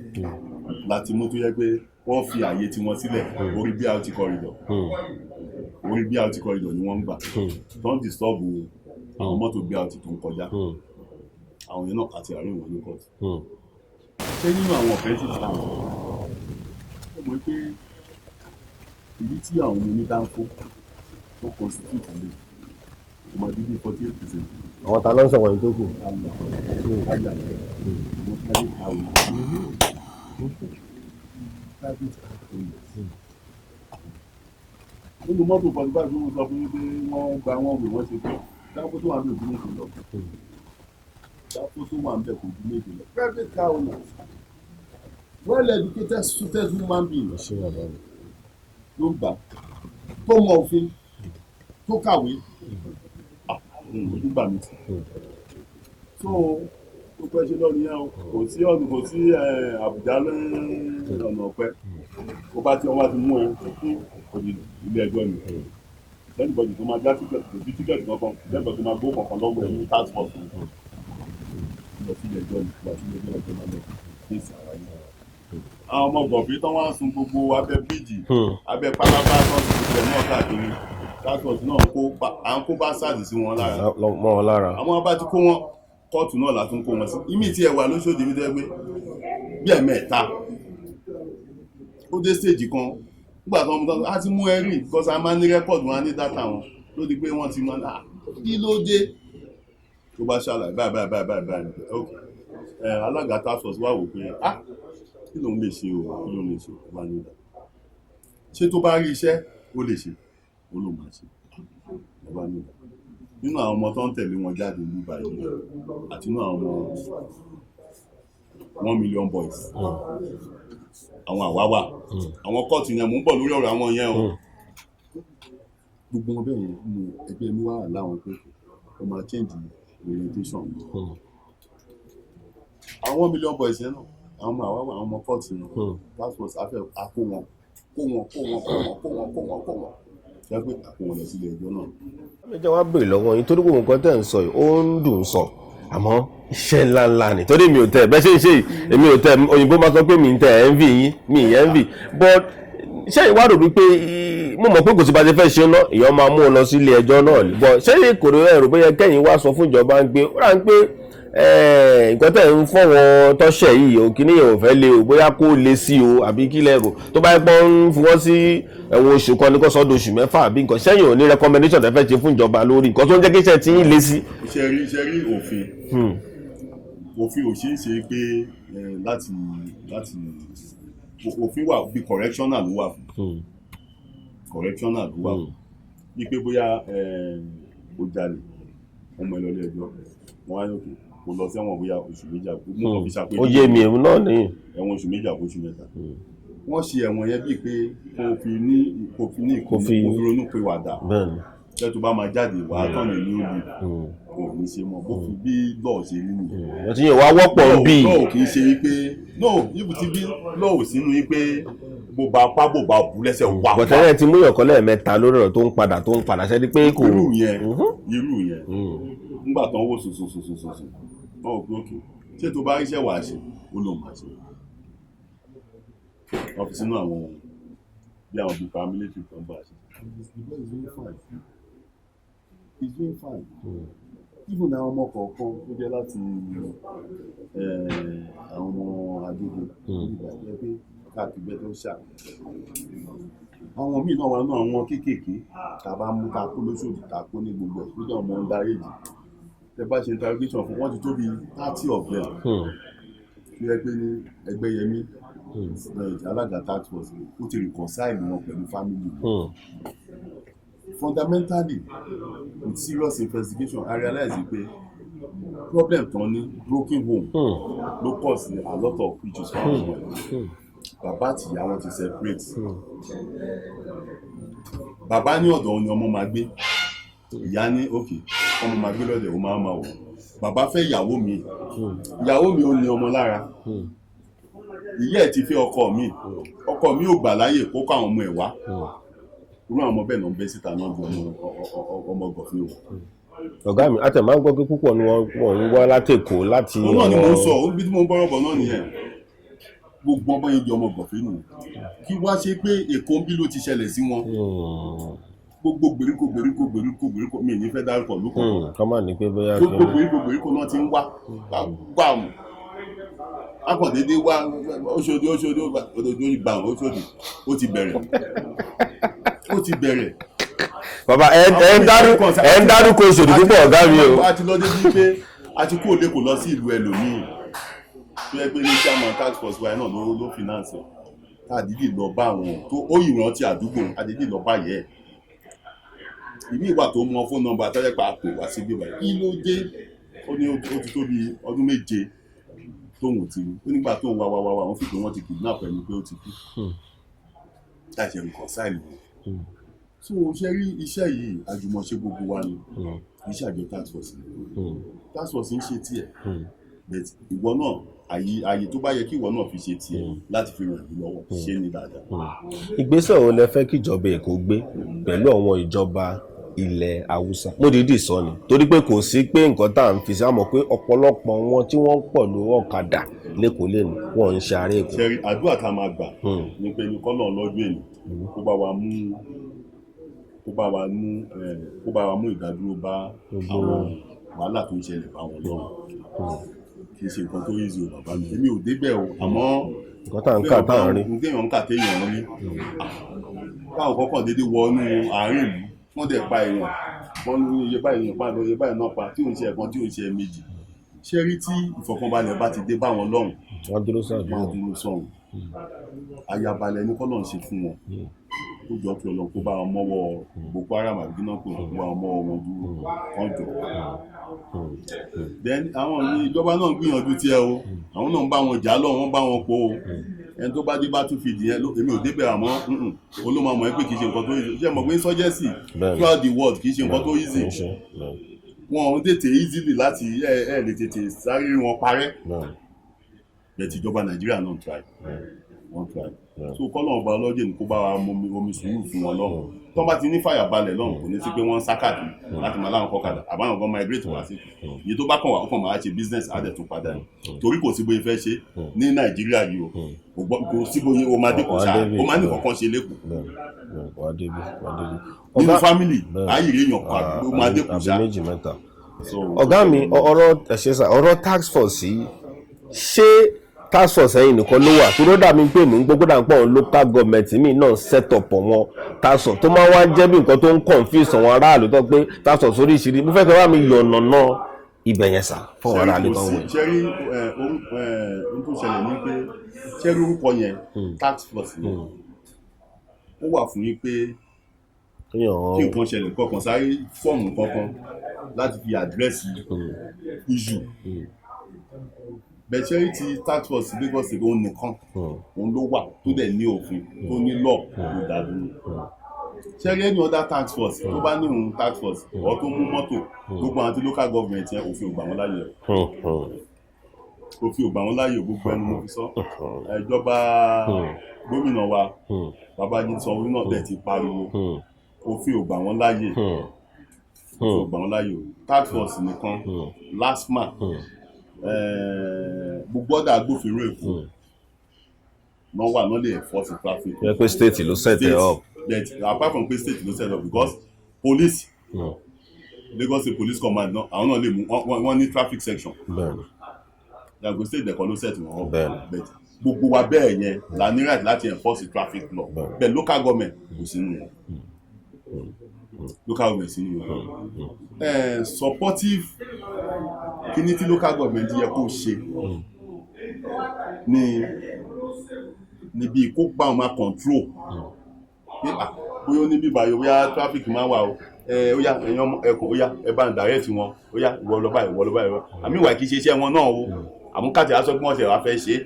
láti mú tó yẹ pé wọ́n fi àyè tiwọn sílẹ̀ orí BRT corridor. Orí BRT corridor ni wọ́n ń gbà tó ń disturb àwọn mọ́tò BRT tó ń kọjá. Àwọn yẹn náà àti àárín wọn ní court. Ṣé nínú àwọn offences táwọn ó mọ̀ pé èyí tí àwọn onídàáfó tó constitute lè ó máa di bí 48%. Àwọn ta ló ń sọ̀rọ̀ yìí tó kù? Àwọn private car owners, private car owners nínú mọ́tò 45 tó ń sọ fún yín pé wọ́n gba wọ́n wè wọ́n ṣe pé dáńfó tó wà ní òjú méje lọ, dáńfó tó wà ń bẹ̀ kò ju méje lọ. Private car owners, well educated, suited human beings Ṣé bàbá mi? ló ń gbà, tó mọ òfin, tó kàwé, ojú gbà mí. So gbogbo ẹ ṣe lọ nìyẹn o. Kò sí ọ̀nà, kò sí Àbújá lẹ́yìn ọ̀nà ọ̀pẹ. Ó bá tí wọ́n bá ti mú ẹ kò ní ilé ẹjọ́ ni lẹ́nìbọ̀dì tó máa já ticket, kò sí ticket kankan lẹ́nìbọ̀dì tó máa gbó kankan lọ́wọ́ ẹ̀ ní task force lọ sí ilé ẹjọ́ ni. Lọ sí ilé ẹjọ́ máa lọ fèsì ara yìí. Àwọn ọmọ gọ̀bí tán wá sun gbogbo abẹ́ bíríìjì, abẹ́ pálábá tán ti gbogbo ẹ̀ náà káàkiri, task force náà kó à ń kó bá SARS sí wọn lára. Mọ́ wọn lára. Àwọn bá ti kó wọn kóòtù náà la tún kó wọn sí ìmí tí ẹ wà lóṣòdì mi tẹ́ pé bí ẹ̀mẹ́ta ó dé stage kan nígbà tó ń bọ́ á ti mú ẹ rí, because a máa ń ní record wọn, á ní data wọn, ló di pé wọ́n ti máa ah, kí ló dé tó bá ṣàlàyé báyìí báyìí báyìí báyìí báyìí. Ok, ẹ alága task force wà wò pé ah, kí lòun lè ṣe o, kí lòun lè ṣe o? Bá ní ìdá ṣé tó bá rí iṣẹ́ ó lè ṣe, ó lòun máa ṣe. Ó bá ní ìdá nínú àwọn ọmọ tó ń tẹ̀lé wọn jáde ní báyìí àti nínú àwọn ọmọ 1 million boys, àwọn àwáwà, àwọn kóòtù yẹn, mò ń bọ̀ lórí ọ̀rọ̀ àwọn yẹn o. Gbogbo wọn bẹ́ẹ̀ yẹn nínú ẹgbẹ́ mi wà láwọn pé ó máa change orientation. Àwọn 1 million boys yẹn náà, àwọn ọmọ àwáwà, àwọn ọmọ kóòtù yẹn, task force afẹ́ àkó wọn, kó wọn, kó wọn, kó wọn, kó wọn, kó wọn, kó wọn ṣe pé àkó wọn lọ sílé ẹjọ́ náà. Mi jẹ́ wá béèrè lọ́wọ́ yín torí gbogbo nǹkan tẹ̀ ń sọ yìí, ó ń dùn sọ, àmọ́ iṣẹ́ ńláńlá ni, torí mi ò tẹ̀ bẹ́ẹ̀ ṣe ń ṣe yìí, èmi ò tẹ̀. Òyìnbó máa sọ pé mi ń tẹ̀ envy yín, mi ì envy, but ṣé ìwádìí wípé mo mọ̀ pé kò sí bá ṣe fẹ́ ṣe ná, èèyàn máa mú un lọ sí ilé ẹjọ́ náà ni, but ṣé kò rí ẹ̀rù bóyá kẹ́yìn wá sọ fún ìjọba ń gbé ó rà ń pé nǹkan tẹ̀ ń fọwọ́ tọ́ṣẹ̀ yìí o, kíní yẹn ò fẹ́ lé o, bóyá kó le sí o, àbí kí lẹ rò? Tó bá yẹ pọ́n ń fi wọ́n sí ẹ̀wọ̀n oṣù kan ní kó sọ́dọ̀ oṣù 6 àbí nǹkan sẹ́yìn, ò ní recommendation tẹ́ fẹ́ ṣe fún ìjọba lórí nǹkan tó ń jẹ́ kí iṣẹ́ tí ń le sí? Ṣe rí òfin, òfin ò ṣeé ṣe pé láti òfin wà bí correctional ló wà fún, correctional ló wà fún, bí pé bóyá ó jalè, wọ́n mú ẹ lọ ilé ẹjọ́, wọ́n á ní òkè kó lọ sẹ́wọ̀n bóyá oṣù 2 àbí mú kàn fi ṣàpèjúwe. Ó yé mi, èmi náà ní. Ẹ̀wọ̀n oṣù 2 àbí oṣù 3. Wọ́n ṣe ẹ̀wọ̀n yẹn bíi pé kó fi ní kó fi ronú pé wàdà ṣé tó bá máa jáde wàá tán ní new leaf, kò ní ṣe mọ́ bó fi bí lọ́ọ̀ ṣe rí nìyẹn. Wọ́n ti yẹn wá wọ́pọ̀ bíi. Lọ́ọ̀ kì í ṣe wípé no ibi tí bí lọ́ọ̀ sínú wípé bó bá apá bó bá bù lẹ́sẹ̀ wà. Bọ̀tẹ́lẹ̀ ti mú yọ̀kọ́ lẹ́ẹ̀mẹ́ta lórí ọ̀rọ̀ tó ń padà, tó ń padà ṣẹ́ni pé kò. Irú yẹn nígbà tó ń wò sòsòsòsòsò, wọn ò pé òkè ṣé tó bá ríṣẹ́ wàá ṣe, ó lóun máa ṣe. Wọ́n fi sínú àwọn bí àwọn bíi paramilitary kan bá a ṣe. The boy is doing fine, he is doing fine. Even àwọn ọmọ kọ̀ọ̀kan tó jẹ́ láti àwọn ọmọ Agége nígbà tó jẹ́ pé káàkiri bẹ́ẹ̀ tó ń ṣà, àwọn míì náà wà nínú àwọn kéékèèké tá a bá mú, tá a kó lóṣòdì, tá a kó ní gbogbo ẹ̀, tó jẹ́ ọmọ underage, tẹ bá ṣe interrogation fún wọn, ti tó bíi 30 of them tó yẹ pé ní Ẹgbẹ́yẹmí, alága task force, ó ti reconcile wọn pẹ̀lú family wọn. Fundamentally, with serious investigation, I realize pé problem tán ní, broken home ló cause a lot of issues fún àwọn ọmọ yìí. Bàbá àti ìyá wọn ti separate. Bàbá ní ọ̀dọ̀ òun ni ọmọ máa gbé, ìyá ní òkè ọmọ máa gbé lọ́dẹ̀, ó máa máa wọ̀. Bàbá fẹ́ ìyàwó mi, ìyàwó mi ó ní ọmọ lára. Ìyá ẹ̀ ti fẹ́ ọkọ mi, ọkọ mi ò gbà láyè kó kó àwọn ọmọ ẹ̀ wá. Irú àwọn ọmọ bẹ́ẹ̀ náà ń bẹ́ síta náà di ọmọ gọ̀fin o. Ọ̀gá mi, àtẹ̀ máa ń gbọ́ pé púpọ̀ ni wọ́n ń wá láti Èkó láti. Òun náà ni mò ń sọ, bí tí mò ń bọ́rọ̀ bọ̀ náà nìyẹn. Gbogbo ọmọ yẹn di ọmọ gọ̀fin nù, kí wá ṣe pé Èkó ń bí ló ti ṣẹlẹ̀ sí wọn. Gbogbo gbèríko gbèríko gbèríko gbèríko, mi ò ní fẹ́ dárúkọ lóko. Kọ́ máa ní pé bóyá. Gbogbo gbèríko gbèríko náà ti ń wá gbàmù akọ̀dédé wá Oṣòdì, Oṣòdì, Oṣòdì gbàmù, Oṣòdì. Ó ti bẹ̀rẹ̀, ó ti bẹ̀rẹ̀. Bàbá, ẹ ń dárúkọ Oṣòdì púpọ̀, ọ̀gá mi o. A ti lọ débi pé a ti kúrò lẹ́kọ̀ọ́ lọ sí ìlú ẹlòmíì tó yẹ pé ní chairman task force wa náà ló finance ẹ̀, tá a dídì lọ bá àwọn tó ó ìrántí àdúgbò, a dídì lọ bá yẹ ẹ̀. Ìmí ìwà tó mọ phone number tọ́jà pa àpè wá sí bíbá yìí. Kí ló dé? Ó ní ó ti tó bí ọdún 7 tóun ti rí. Ó nígbà tóun wá wá wá wá, wọ́n fi pé wọ́n ti kidnap ẹni, pé ó ti kú, láti reconcile wọn. So ṣe rí iṣẹ́ yìí, àjùmọ̀ṣe gbogbo wa ni. Iṣẹ́ àjọ task force ni. Task force ń ṣe tiẹ̀, but ìwọ náà, àyè tó bá yẹ kí ìwọ náà fi ṣe tiẹ̀ láti fi ràn ìlú lọ́wọ́, ṣe ní dáadáa. Ìgbésẹ̀ wo lẹ fẹ́ kí ìjọba Èkó gbé pẹ̀lú àwọn ìjọba ilẹ̀ Haúsá? Mo dìídì sọ ni torí pé kò sí pé nǹkan tá à ń fi sí àmọ́ pé ọ̀pọ̀lọpọ̀ wọn tí wọ́n ń pọ̀ lórí ọ̀kadà lẹ́kọ̀ọ́ lẹ́nu, wọ́n ń ṣe ará Èkó. Ṣe rí, àdúrà tá a máa gbà ní pé ní kọ́lọ̀ lọ́jọ́ èní kó bá wa mú ìdádúró bá àwọn wàhálà tó ń ṣẹlẹ̀ bá wọn lọ́wọ́. Kì í ṣe nǹkan tó easy o, bàbá mi. Èmi ò débẹ̀ o, àmọ́ nǹkan tá à ń kà, tá à ń rí. Nǹkan téèyàn ń kà, téèyàn ń rí, káwọn kọ́kàn déédéé wọnú àárín ìlú, wọ́n dẹ̀ pa èèyàn, wọ́n ní iye báyìí èèyàn pa, iye báyìí náà pa, tí ò ń ṣe ẹ̀kan, tí ò ń ṣe ẹ̀mejì. Ṣé rí, tí ìfọ̀kànbalẹ̀ bá ti dé bá wọn lọ́hùn, wọ́n dúró wọ́n á sàdúrà. Dúró sọ̀hún. Ayabalẹ̀ ní kọ́lọ̀ ń ṣe fún wọn. Kó jọ kí Ọlọ́run kó bá wọn mọ́wọ́ Boko Haram àbí kí náà pè wọ́n, kó bá wọn mọ́wọ́ wọn dúró kán jọ. Then àwọn ní ìjọba náà ń gbìyànjú tiẹ̀ o. Àwọn náà ń bá wọn jà lọ, wọ́n bá wọn po o. Ẹni tó bá dé bá tún fi dìyẹn èmi ò débẹ̀, àmọ́ olómọ mọ̀ ẹ́ pé kì í ṣe nǹkan tó easy. Ṣé mọ̀ pé insurgency throughout the world kì í ṣe nǹkan tó easy? Kì í ṣe, bẹ́ẹ̀ni. Wọn ò tètè easily láti ẹ lè tètè sáré wọn parẹ́. Bẹ́ẹ̀ tí ìjọba Nàìjíríà náà try, wọ́n try. So kọ́nà ọba ọlọ́jẹ̀ ní kó bá wa mú omi sùúrù fún wọn lọ́hùn. Tó bá ti ní fàyàbalẹ̀ lọ́hùn, kò ní sí pé wọ́n ń sá káàkiri láti máa láwọn kọ́kadà àbáwọn gan migrate wá sí iye tó bá kàn wá, ó kàn máa ṣe business, á dẹ̀ tún padà ní, torí kò sí bóyá fẹ́ ṣe ní Nàìjíríà yìí o. Kò sí bóyá o máa dé kò Wà á ṣáà débi, o máa ní bẹ́ẹ̀. kankan ṣe lẹ́kọ̀ọ́ Bẹ́ẹ̀ni, bẹ́ẹ̀ni, wà á débi, wà á débi. nínú Ọ̀gá- family bẹ́ẹ̀ni. ayé èèyàn kan ló máa dé kò àbí ṣáà. méjì, mẹ́ta. So, Ọ̀gá mi, ọ̀rọ̀ ẹ̀ṣẹ̀ sà, ọ̀rọ̀ task force yìí, ṣé task force ẹ̀yìn nìkan ló wà? Tó ló dà mí pé mò ń gbọ́ gbọ́dọ̀ pọ̀ local government mi náà set up wọn task force, tó máa wá jẹ́ bí nǹkan tó ń confuse àwọn aráàlú, tó pé task force oríṣiríṣi. Mo fẹ́ kí wọ́n bá mi yọ̀nà náà ibẹ̀ yẹn sà, fún àwọn aráàlú tó ń wẹ̀. Ṣe rí, ohun tó ṣẹlẹ̀ ní pé, ṣe rí, orúkọ yẹn, task force ni ó wà fún yín pé kí nǹkan ṣẹlẹ̀ kọkàn sáré form kankan láti fi address issue bẹ́ẹ̀. Ṣe rí, ti task force Lagos State, òun nìkan òun ló wà tó dẹ̀ ní òfin, tó ní law tó dá dúró. Ṣe rí, any other task force tó bá ní òun task force ọ̀ tó mú mọ́tò, gbogbo àwọn ti local government yẹn, òfin ò gbà wọ́n láyè o. Òfin ò gbà wọ́n láyè o, gbogbo ẹnu mo fi sọ. Ìjọba gómìnà wa Babájídé Sanwó-Olú náà dẹ̀ ti pariwo, òfin ò gbà wọ́n láyè, òfin ò gbà wọ́n láyè o. Task force nìkan, LASTMA, gbogbo ọ̀dà agbófinró Èkó náà wà náà lè enforce traffic. Yẹ pé state ló set it up. But apart from pé state ló set up, because police, Lagos State Police Command náà, àwọn náà lè mú wọ́n ní traffic section. Lagos State dẹ̀kọ́ ló set wọn up. But gbogbo wa bẹ́ẹ̀ yẹn la ní right láti enforce the traffic law. But local government kò sínú wọn, local government sínú wọn. Supportive kíní tí local government yẹ kó ṣe ní níbi kó gbà wọn máa control pé ah, Bóyá ó ní bíbá yìí, bóyá traffic máa wà o, ẹ ó yá, ẹ̀yin ọmọ ẹkùn, ó yá, ẹ bá ń direct wọn, ó yá, ìwọ lọ báyìí, ìwọ lọ báyìí. Àmì ìwà kì í ṣe iṣẹ́ wọn náà o. Àmúkàtì aṣọ pé wọ́n ti wá fẹ́ ṣe é,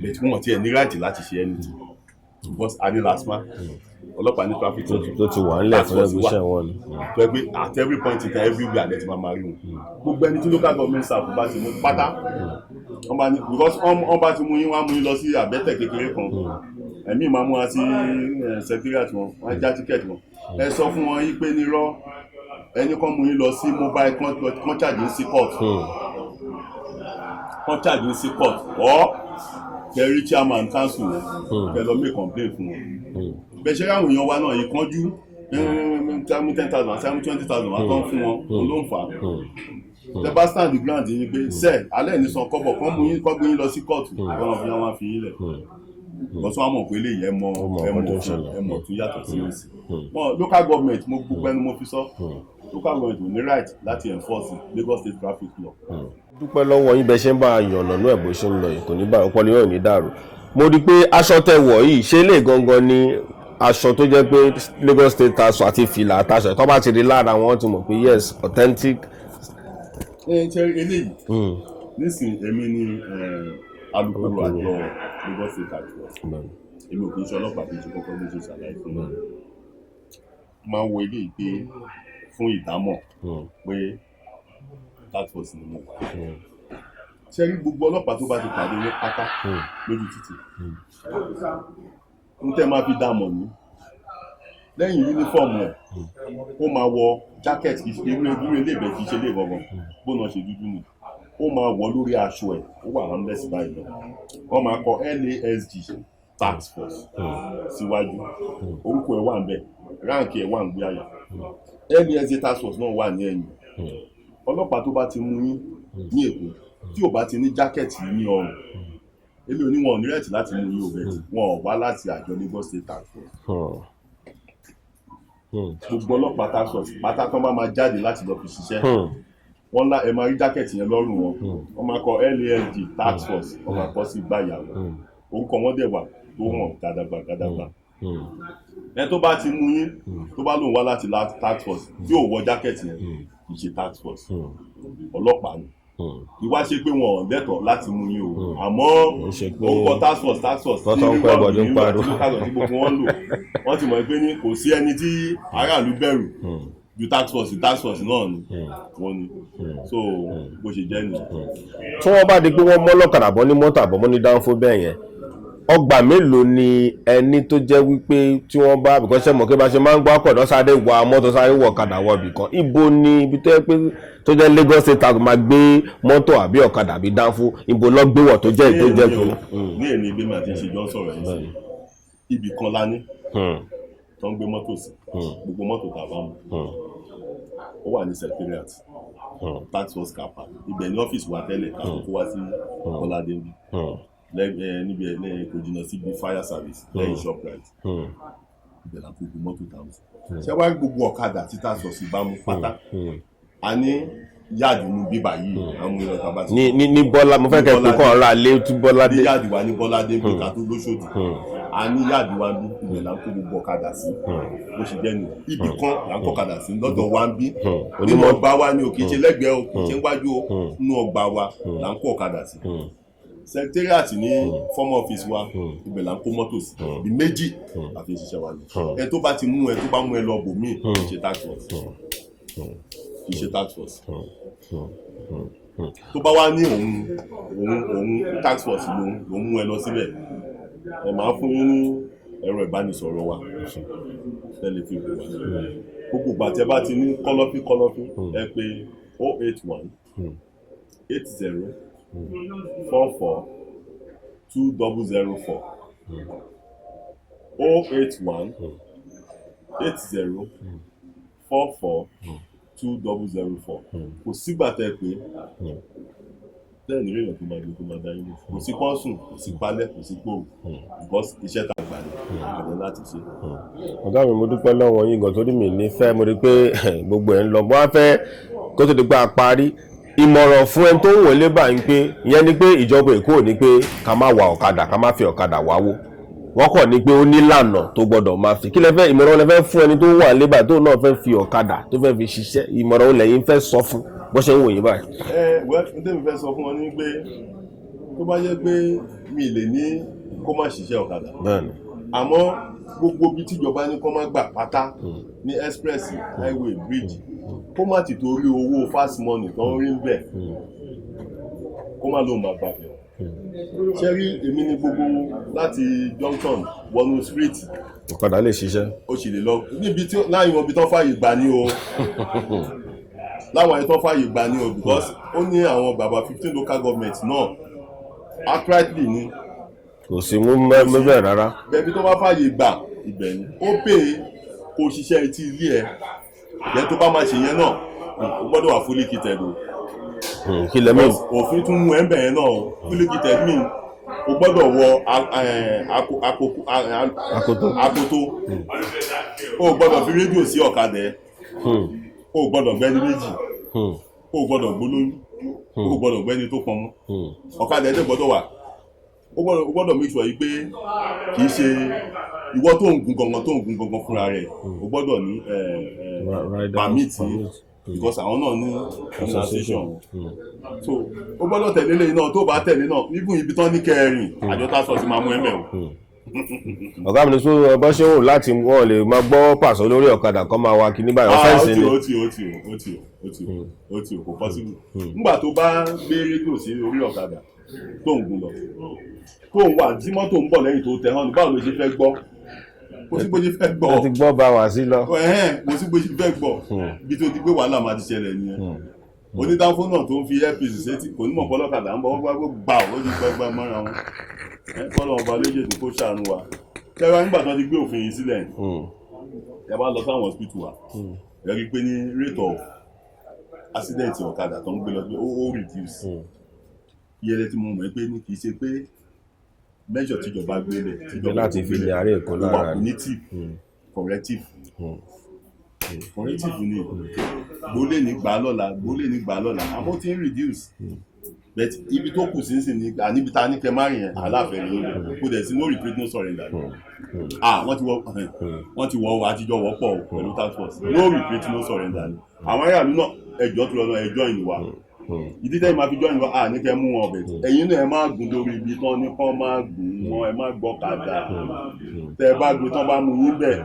but wọ́n ti ẹ̀ ní right láti ṣe anything because a ní LASTMA, ọlọ́pàá ní traffic tó ti wà ńlẹ̀ fún ẹgbẹ́ iṣẹ́ wọn ni. Tó yẹ pé at every point in time, everywhere àlẹ́ ti máa rí wọn. Gbogbo ẹni tí local government staff bá ti mú pátá, wọ́n bá ní, because wọ́n bá ti mú yín, wọ́n á mú yín lọ sí àbẹ́tẹ̀ kékeré kan, ẹ̀mí máa mú wa sí secretariat wọn, wọ́n á já ticket wọn. Ẹ sọ fún wọn yín pé nírọ́, ẹni kan mú yín lọ sí mobile kan charge yín sí court, kan charge yín sí court, or kẹrí chairman council, kẹ lọ make complaint fún wọn. Bẹ́ẹ̀ ṣe ráwọn èèyàn wa náà, ìkánjú sáàmù 10,000, sáàmù 20,000 wà tán fún wọn, òun ló ń fà á. Tẹ bá stand the ground yín pé sẹ alẹ́ ní san kọ́bọ̀ kán mú yín, kán gbé yín lọ sí kóòtù, kán fi wọn fi yín lẹ̀ lọ́sọ́ àmọ̀ pé lè yẹ mọ Ó mọ ẹ nǹkan mọ̀ tó ń fún ṣẹlẹ̀. Ẹ mọ̀ tún yàtọ̀ sí òsì wọn. Local government, mo gbogbo ẹnu mo fi sọ, local government ò ní right láti enforce Lagos State traffic law. Dúpẹ́ lọ́wọ́ yín bẹ́ẹ̀ ṣe ń bá a yànnà náà bó ṣe ń lọ yìí, kò ní bá ọpọlọ yóò ní dàrú. Mo rí i pé aṣọ tẹ wọ̀ yìí, ṣé lè gangan ni aṣọ tó jẹ́ pé Lagos State aṣọ àti fìlà àtàṣọ tó bá ti rí lára wọn ti mọ̀ pé yes, authentic? Ẹ ṣe eléyìí nísìnyí, èmi ni alukoro àjọ Lagos State Task Force. Èmi ò kì í ṣe ọlọ́pàá, kì í ṣe kọ́kọ́ bí ṣe ṣàlàyé fún mi. Máa ń wo eléyìí pé fún ìdámọ̀ pé task force ni mo wà. Ṣé rí gbogbo ọlọ́pàá tó bá ti pàdé ní pátá lójú títì, ń tẹ́ máa fi dá mọ̀ ní lẹ́yìn uniform ẹ̀, ó máa wọ jacket, kì í ṣe irú ilé ìbẹ̀, kì í ṣe ilé gangan bóná ṣe dúdú nù, ó máa wọ lórí aṣọ ẹ̀, ó wà harmless báyìí lọ, wọ́n máa kọ LASG task force síwájú, orúkọ ẹ̀ wà ń bẹ̀, rank ẹ̀ wà ń gbé àyà, LASG task force náà wà ní ẹ̀yìn. Ọlọ́pàá tó bá ti mú yín ní Èkó tí ò bá ti ní jacket yìí ní ọrùn, èmi ò ní wọn ò ní right láti mú yín o, bẹ́ẹ̀ wọn ò wá láti àjọ Lagos State Task Force. Gbogbo ọlọ́pàá task force pátá tán bá máa jáde láti lọ fi ṣiṣẹ́, wọ́n lá ẹ máa rí jacket yẹn lọ́rùn wọn, wọ́n máa kọ LASG task force, wọ́n máa kọ sí gbàyà wọn, orúkọ wọn dẹ̀ wà tó hàn gàdàgbà gàdàgbà. Ẹ tó bá ti mú yín, tó bá lòun wá láti task force, tí ò wọ jacket yẹn, kì í ṣe task force, ọlọ́pàá ni. Ìwá ṣe pé wọn ò lẹ́tọ̀ọ́ láti mú yín o, àmọ́ Kò ń ṣe pé orúkọ task force, task force Wọ́n tó ń pẹ́ bọ̀dé ń pariwo. tí local government tí gbogbo wọn lò, wọ́n ti mọ̀ pé ní kò sí ẹni tí aráàlú bẹ̀rù ju task force, task force náà ni wọ́n ni. So bó ṣe jẹ́ nìyẹn. Tí wọ́n bá di pé wọ́n mọ́ lọ́kadà bọ́ ní mọ́tò àbọ̀mọ́ ní dánfó bẹ́ẹ̀ yẹn, ọgbà mélòó ni ẹni tó jẹ́ wípé tí wọ́n bá, because ṣe mọ̀ pé bá ṣe máa ń gbọ́ akọ̀dọ̀ sáré wa mọ́tò, sáré wọ̀ ọ̀kadà wọ̀ ibì kan, ibo ni ibi tó yẹ pé tó jẹ́ Lagos State Task máa gbé mọ́tò àbí ọ̀kadà àbí dánfó, ibo lọ́ gbé wọ̀ tó jẹ́ èyí tó jẹ́ pé? Ní èmi bí màá ti ṣe jọ ń sọ̀rọ̀ yìí sí, ibì kan la ní tó ń gbé mọ́tò sí. Gbogbo mọ́tò tá a bá mú, ó wà ní secretariat, task force car park. Ibẹ̀ ní ọ́fíìsì wa tẹ́lẹ̀ ká tó kó wá sí Kọ́ládé níbí, níbi ẹ̀ lẹ́yìn, kò jìnnà síbi fire service, lẹ́yìn Shoprite. Ibẹ̀ la kó gbogbo mọ́tò tá a mú. Ṣé wàá rí gbogbo ọ̀kadà tí task force bá mú pátá, a ní yard ní bíbà yìí, àwọn èèyàn tá a bá ti Ní Bọ́lá, mo fẹ́ kẹ́ pé kọ́ ọ̀rá lé tú Bọ́lá ní dé. Yard wa ní Bọ́ládé bí ká tó lóṣòdì, a ní yard wa bí, ibẹ̀ là ń kó gbogbo ọ̀kadà sí. Bó ṣe jẹ́ nìyẹn, ibì kan là ń kó ọ̀kadà sí lọ́dọ̀ wa ń bí, nínú ọgbà wa ni o, kì í ṣe lẹ́gbẹ̀ẹ́ o, kì í ṣe níwájú o, nínú ọgbà wa là ń kó ọ̀kadà sí. Secretariat ní former office wa, ibẹ̀ là ń kó mọ́tò sí. Bí méjì la fi ń ṣiṣẹ́ wa ni. Ẹ tó bá ti mú ẹ, tó bá mú ẹ lọ bòmíì, kì í ṣe task force, kì í ṣe task force. Tó bá wá ní òun task force lòun mú ẹ lọ síbẹ̀, ẹ máa fún yín ní ẹ̀rọ ìbánisọ̀rọ̀ wa, ẹ lè fi pè wá. Gbogbo ìgbà tí ẹ bá ti ní kọ́lọ́fín kọ́lọ́fín, ẹ pè 081 80 44 2004, 081 80 44 2004. Kò sígbà tẹ́ pé tẹ́ẹ̀ ní èèyàn tó máa gbé, tó máa dá yín lò. Kò sí pọ́ńsùn, kò sí palẹ̀, kò sí pòrò, because iṣẹ́ tá a gbà ní àgbẹ̀ láti ṣe. Ọ̀gá mi, mo dúpẹ́ lọ́wọ́ yín gan, torí mi ní fẹ́ mo rí i pé gbogbo ẹ̀ ń lọ. Mo wá fẹ́ kó tó di pé a parí, ìmọ̀ràn fún ẹni tó ń wọlé báyìí pé ìyẹn ni pé ìjọba Èkó ò ní pé ká má wa ọ̀kadà, ká má fi ọ̀kadà wáwó. Wọ́n kàn ní pé ó nílànà tó gbọ́dọ̀ máa fi. Kí lẹ fẹ́, ìmọ̀ràn lẹ fẹ́ fún ẹni tó wà lébà tó náà fẹ́ fi ọ̀kadà tó fẹ́ fi ṣiṣẹ́? Ìmọ̀ràn lẹ́yìn fẹ́ sọ fún bó ṣe ń wò yín báyìí? Ẹ wẹ́, n tẹ́mi fẹ́ sọ fún wọn ní pé tó bá yẹ pé mi lè ní kó má ṣiṣẹ́ ọ̀kadà, àmọ́ gbogbo ibi tíjọba ní kó má gbà pátá ní express, highway, bridge, kó má ti torí owó fast money tó ń rí ń bẹ̀, kó má lóun máa gbàgbẹ́. Ṣé rí, èmi ní gbogbo láti junction wọnú street, Ọ̀kadà lè ṣiṣẹ́. Ó sì lè lọ níbi tí láyìn wọn, ibi tó fààyè gbà ní o, láwọn ẹni tó fààyè gbà ní o, because ó ní àwọn bàbá 15 local government náà outrightly ni. Kò sí mú mẹ́bẹ̀ rárá. Bẹ́ẹ̀ bí tó bá fààyè gbà, ibẹ̀ ni ó pè é kó ṣiṣẹ́ etí ilé ẹ̀ yẹn. Tó bá máa ṣe yẹn náà, ó gbọ́dọ̀ wà fully kitted o. Kí lẹ mí? Because òfin tún mú ẹ̀ ń bẹ̀ yẹn náà o. Fully kitted mean o gbọ́dọ̀ wọ Akoto. Akoto. O gbọ́dọ̀ fi rédíò sí ọ̀kadà ẹ̀. O gbọ́dọ̀ gbẹ́ni méjì. O gbọ́dọ̀ gbólóyún. O gbọ́dọ̀ gbẹ́ni tó pọnmọ́. Ọ̀kadà ẹ̀ dẹ̀ gbọ́dọ̀ wà, ó gbọ́dọ̀ make sure yìí pé kì í ṣe ìwọ tó ń gun gangan, tó ń gun gangan fúnra rẹ̀. O gbọ́dọ̀ ní Rider permit, permit. because àwọn náà ní association. So ó gbọ́dọ̀ tẹ̀lé lẹ́yìn náà. Tó bá tẹ̀lé náà, even ibi tán ní kẹrin, àjọ tá a sọ ti máa mú ẹ mẹ́ o. Ọ̀gá mi ní sọ bọ́ ṣe ń wò láti wọ́n lè máa gbọ́ pàṣọ lórí ọ̀kadà kan máa wa kíní báyìí, offence Ah, ni. ó ti ó ti ó ti ó ti ó ti ó ti kò possible. Nígbà tó bá gbé rédíò sí orí ọ̀kadà tó ń gun lọ, tó ń wà tí mọ́tò ń bọ̀ lẹ́yìn tó tẹ̀ hàn, báwo ló ṣe fẹ́ gbọ́? Kò sí bó ṣe fẹ́ gbọ́. Ẹ ti gbọ́ bá wá sí lọ. Ẹ̀hẹ́n, kò sí bó ṣe fẹ́ gbọ́. Ibi tó ti gbé wàhálà máa ti ṣẹlẹ̀ nìyẹn. Onídàáfó náà tó ń fi earpiece sétí kò ní mọ̀ pọ́lọ́kadà ń bọ̀, wọ́n gbàgbọ́ gbà ó ti gbàgbà mọ́ra wọn. Ẹ kọ́lọ́ ọba léjèèjì kó ṣàánú wa. Tẹ́wá nígbà tó ti gbé òfin yìí sílẹ̀, ẹ bá lọ sáwọn hospital wa, ẹ rí i pé ní rate of accident ọ̀kadà tó ń gbé lọ sí ó reduce. Iyẹlẹ tí mo mọ̀ pé ní kì í ṣe pé measure tíjọba gbé lẹ̀, tíjọba láti fi gbé lè lẹ̀, àárẹ̀ Èkó ó wà lára ni. Punitive, corrective, corrective ni. Gbólé ní gbà lọ́la, gbólé ní gbà lọ́la, àmọ́ ó ti ń reduce, but ibi tó kù sí sí ni àníbi tá a ní kẹ má rìn yẹn aláàfẹ́ ni kò dẹ̀ sí. No retreat, no surrender. Ah, wọ́n ti wọ àtijọ́ wọ́pọ̀ o pẹ̀lú task force. No retreat, no surrender ni. Àwọn aráàlú náà, ẹjọ́ tó lọ náà, ẹjọ́ ìní wa. Ìdí tẹ́yìn máa fi join wa, ah, ní kẹ́ mú wọn ọbẹ̀. Ẹ̀yin náà, ẹ má gùn lórí ibi tán ní kán má gùn wọn, ẹ má gbọ́ kàdà. Tẹ́ ẹ bá gbé tán bá mú yín bẹ̀,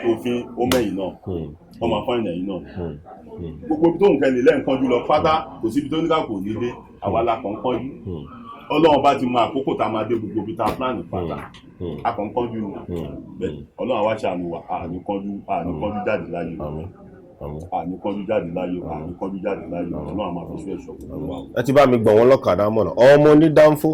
òfin ó mẹ́yìn náà, wọ́n máa fáyìn ẹ̀yìn náà. Gbogbo ibi tó ń kẹ́lẹ̀ lẹ́ǹkanjú lọ pátá, kò síbi tó ní ká kò ní dé. Àwa la kàn ń kánjú. Ọlọ́run bá ti mọ àkókò tá a máa dé gbogbo ibi tá a plan pátá. A kàn ń kánjú ni. Bẹ́ẹ̀ Ọlọ́run àwa ṣàánú wa. Àní kánjú, àní kánjú jáde láyé o. Àmín, àmín. Àní kánjú jáde láyé o, àní kánjú jáde láyé o. Ọlọ́run àmà fi ṣú ẹ̀ṣọ́ gbogbo wa o. Ẹ ti bá mi gbọ̀n wọn lọ́kadà mọ̀nà. Ọmọ onídàáfó,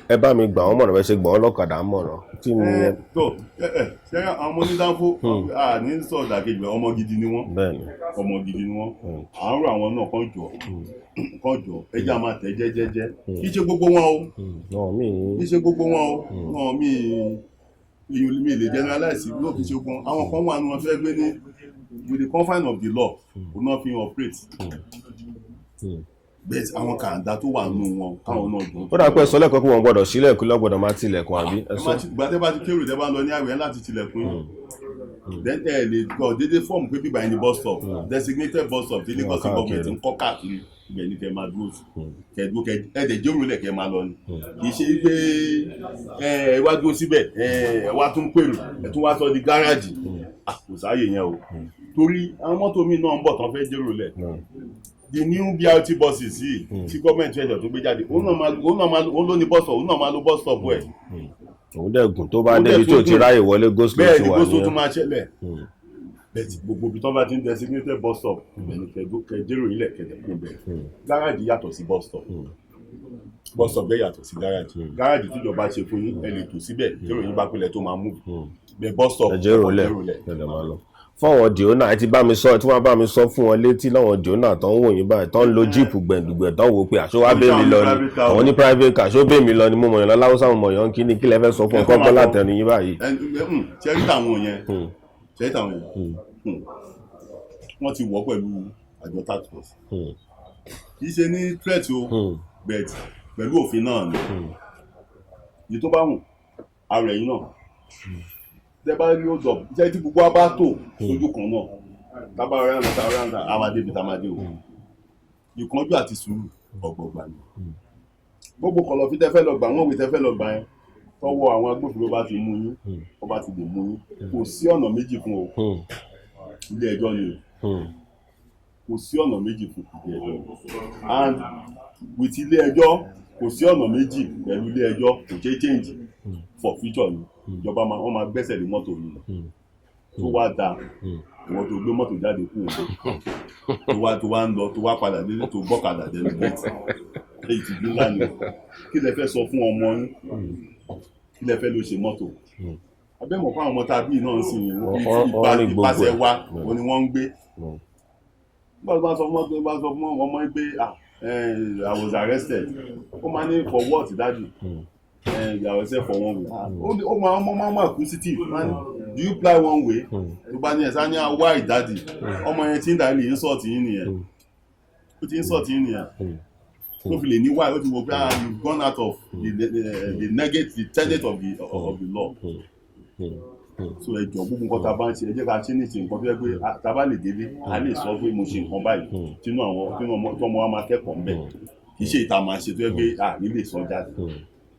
ẹ bá mi gbà wọ́n mọ̀nà bẹ́ẹ̀ ṣe gbọ̀n wọn lọ́kadà mọ̀nà tí mi. Ẹ tó ẹ ẹ ṣe àwọn ọmọ onídàáfó, àní sọ ìdàkejì, ọmọ gidi ni wọ́n. Ọmọ gidi ni wọ́n. À ń rọ àwọn náà, kàn jọ, kàn jọ, ẹ jẹ́ á máa tẹ̀ jẹ́jẹ́jẹ́. Kì í ṣe gbogbo wọn o. Náà mi. Kì í ṣe gbogbo wọn o. Wọn mi èyàn mi lè generalize no. Kì í ṣe gbogbo wọn. Àwọn kan wà ní wọn fẹ́ gbé ní with the confine of the law, òun náà fi operate, but àwọn kàńdá tó wà nínú wọn, káwọn náà dùn. Ó dà pé ẹ sọ lẹ́ẹ̀kan pé wọ́n gbọ́dọ̀ sílẹ̀kùn, lọ́gbọ́dọ̀ máa tilẹ̀kùn, àbí ẹ Ẹ sọ. má ti gbà tẹ́ bá ti kérò, tẹ́ bá ń lọ ní àwẹ̀ láti tilẹ̀kùn yín, then ẹ lè gbọ́ dédé fọ́ọ̀mù pé bíbá yẹn ni bus stop, designated bus stop tí Lagos State government ń kọ́ káàkiri. Ibẹ̀ ni kẹ́ máa dúró sí, kẹ́ dúró, kẹ́ ẹ dẹ̀ jérò lẹ̀, kẹ́ máa lọ ni. Kì í ṣe pé ẹ wá dúró síbẹ̀, ẹ wá tún pèrò, ẹ tún wá sọ di gáràjì. Ah, kò sáàyè yẹn o, torí àwọn mọ́tò míì náà ń bọ̀ tán fẹ́ jérò lẹ̀. The new BRT buses yìí tí gọ́ọ̀mẹ̀ntì ẹ̀jọ̀ tó gbé jáde, òun náà máa òun ló ní bus stop, òun náà máa lo bus stop ẹ̀. Òun dẹ̀ gùn tó bá Òun dẹ̀ débi tó tún ti gùn. ráyè wọlé, go slow Bẹ́ẹ̀ ti ni wà go slow nìyẹn. tún máa ṣẹlẹ̀. Bẹ́ẹ̀ tí gbogbo ibi tó bá ti ń designated bus stop, ibẹ̀ ni kẹjẹ́rò ilẹ̀ kẹ̀dẹ̀ kún bẹ́ẹ̀. Gáràjì yàtọ̀ sí bus stop, bus stop bẹ́ẹ̀ yàtọ̀ sí gáràjì. Gáràjì tíjọba ṣe fún yín, ẹ lè tò síbẹ̀, kérò yín bá pilẹ̀ tó máa move bẹ́ẹ̀. Bus stop, Ẹ jẹ́ rò lẹ̀, jẹ́rò lẹ̀. ẹ lè máa lọ. Fọwọ́n dìónà, ẹ ti bá mi sọ, ẹ tí wọ́n bá mi sọ fún wọn létí láwọn dìónà tó ń wò yín báyìí, tó ń lo jíìpù gbẹ̀ǹdùgbẹ̀, tó ń wò pé àṣọ wá bẹ́ mi lọ ni, àwọn ní private car, ṣó bẹ́ mi lọ ni, mo mọ̀yàn lọ láwùsá, mo mọ̀yàn kí ni, kí lẹ fẹ́ sọ fún ọkọ̀ gbọ́ látẹnu yín báyìí? Ṣẹ́rí tàwọn yẹn, ṣẹ́rí tàwọn yẹn, wọ́n ti wọ́ pẹ̀lú àjọ task force. Kì í ṣe ní threat o, but pẹ̀lú òfin náà ni. Èyí tó bá wù ara ẹ̀yin náà, Tẹ́ bá rí hold up, iṣẹ́ tí gbogbo wa bá tò sójú kan náà, tábà rẹ̀ ń ta rẹ̀ ń ta, a máa débi tá a máa dé o. Ìkánjú àti sùúrù ọ̀gbọ̀gbà ni. Gbogbo kọ̀lọ̀fín tẹ́ fẹ́ lọ gbà, wọ́n wí tẹ́ fẹ́ lọ gbà yẹn, tọwọ́ àwọn agbófinró bá ti mú yín, wọ́n bá ti lè mú yín, kò sí ọ̀nà méjì fún o, ilé ẹjọ́ ni o. Kò sí ọ̀nà méjì fún ilé ẹjọ́ ni. And with ilé ẹjọ́, kò sí ọ̀nà méjì pẹ̀lú ilé ẹjọ́, kò ṣeé change for future ni. Ìjọba máa, wọ́n máa gbẹ́sẹ̀ lé mọ́tò yìí tó wá da ìwọ tó gbé mọ́tò jáde kú òun, tó wá ń lọ, tó wá padà délé, tó gbọ́kadà dẹnu géètì. Èyí ti bí ńlá ni o. Kí lẹ fẹ́ sọ fún ọmọ yín? Kí lẹ fẹ́ ló ṣe mọ́tò abẹ́mọ̀ fún àwọn ọmọ tá a bí náà ń sìn? Wọ́n rìn gbogbo Ìpàṣẹ ẹ̀. wa òun ni wọ́n ń gbé. Nígbà tó bá sọ fún mọ́tò, bá sọ fún ọmọ yín pé, "Ah, I was arrested," ó máa ní, "For what, daddy?" "You are arrested for one way." Ah, ó máa ọmọ máa máa kú sí tí máa ní, "Do you ply one way?" Tó bá ní ẹ̀ sá ní, "Ah, why, daddy?" Ọmọ yẹn ti ń dàrí insult yín nìyẹn, ó ti insult yín nìyẹn. Tó fi lè ní why, ó ti wò pé, ah, you gone out of the negative, the tenet of the law. So ẹ jọ, gbogbo nǹkan tá a bá ń ṣe, ẹ jẹ́ ká ṣe ní ṣe nǹkan tó yẹ pé, ah, tá a bá lè délé, a lè sọ pé mo ṣe nǹkan báyìí, tínú àwọn tínú ọmọ tọmọ wa máa kẹ́kọ̀ọ́ ńbẹ̀. Kì í ṣe ìta máa ṣe tó yẹ pé a ní lè sọ jáde.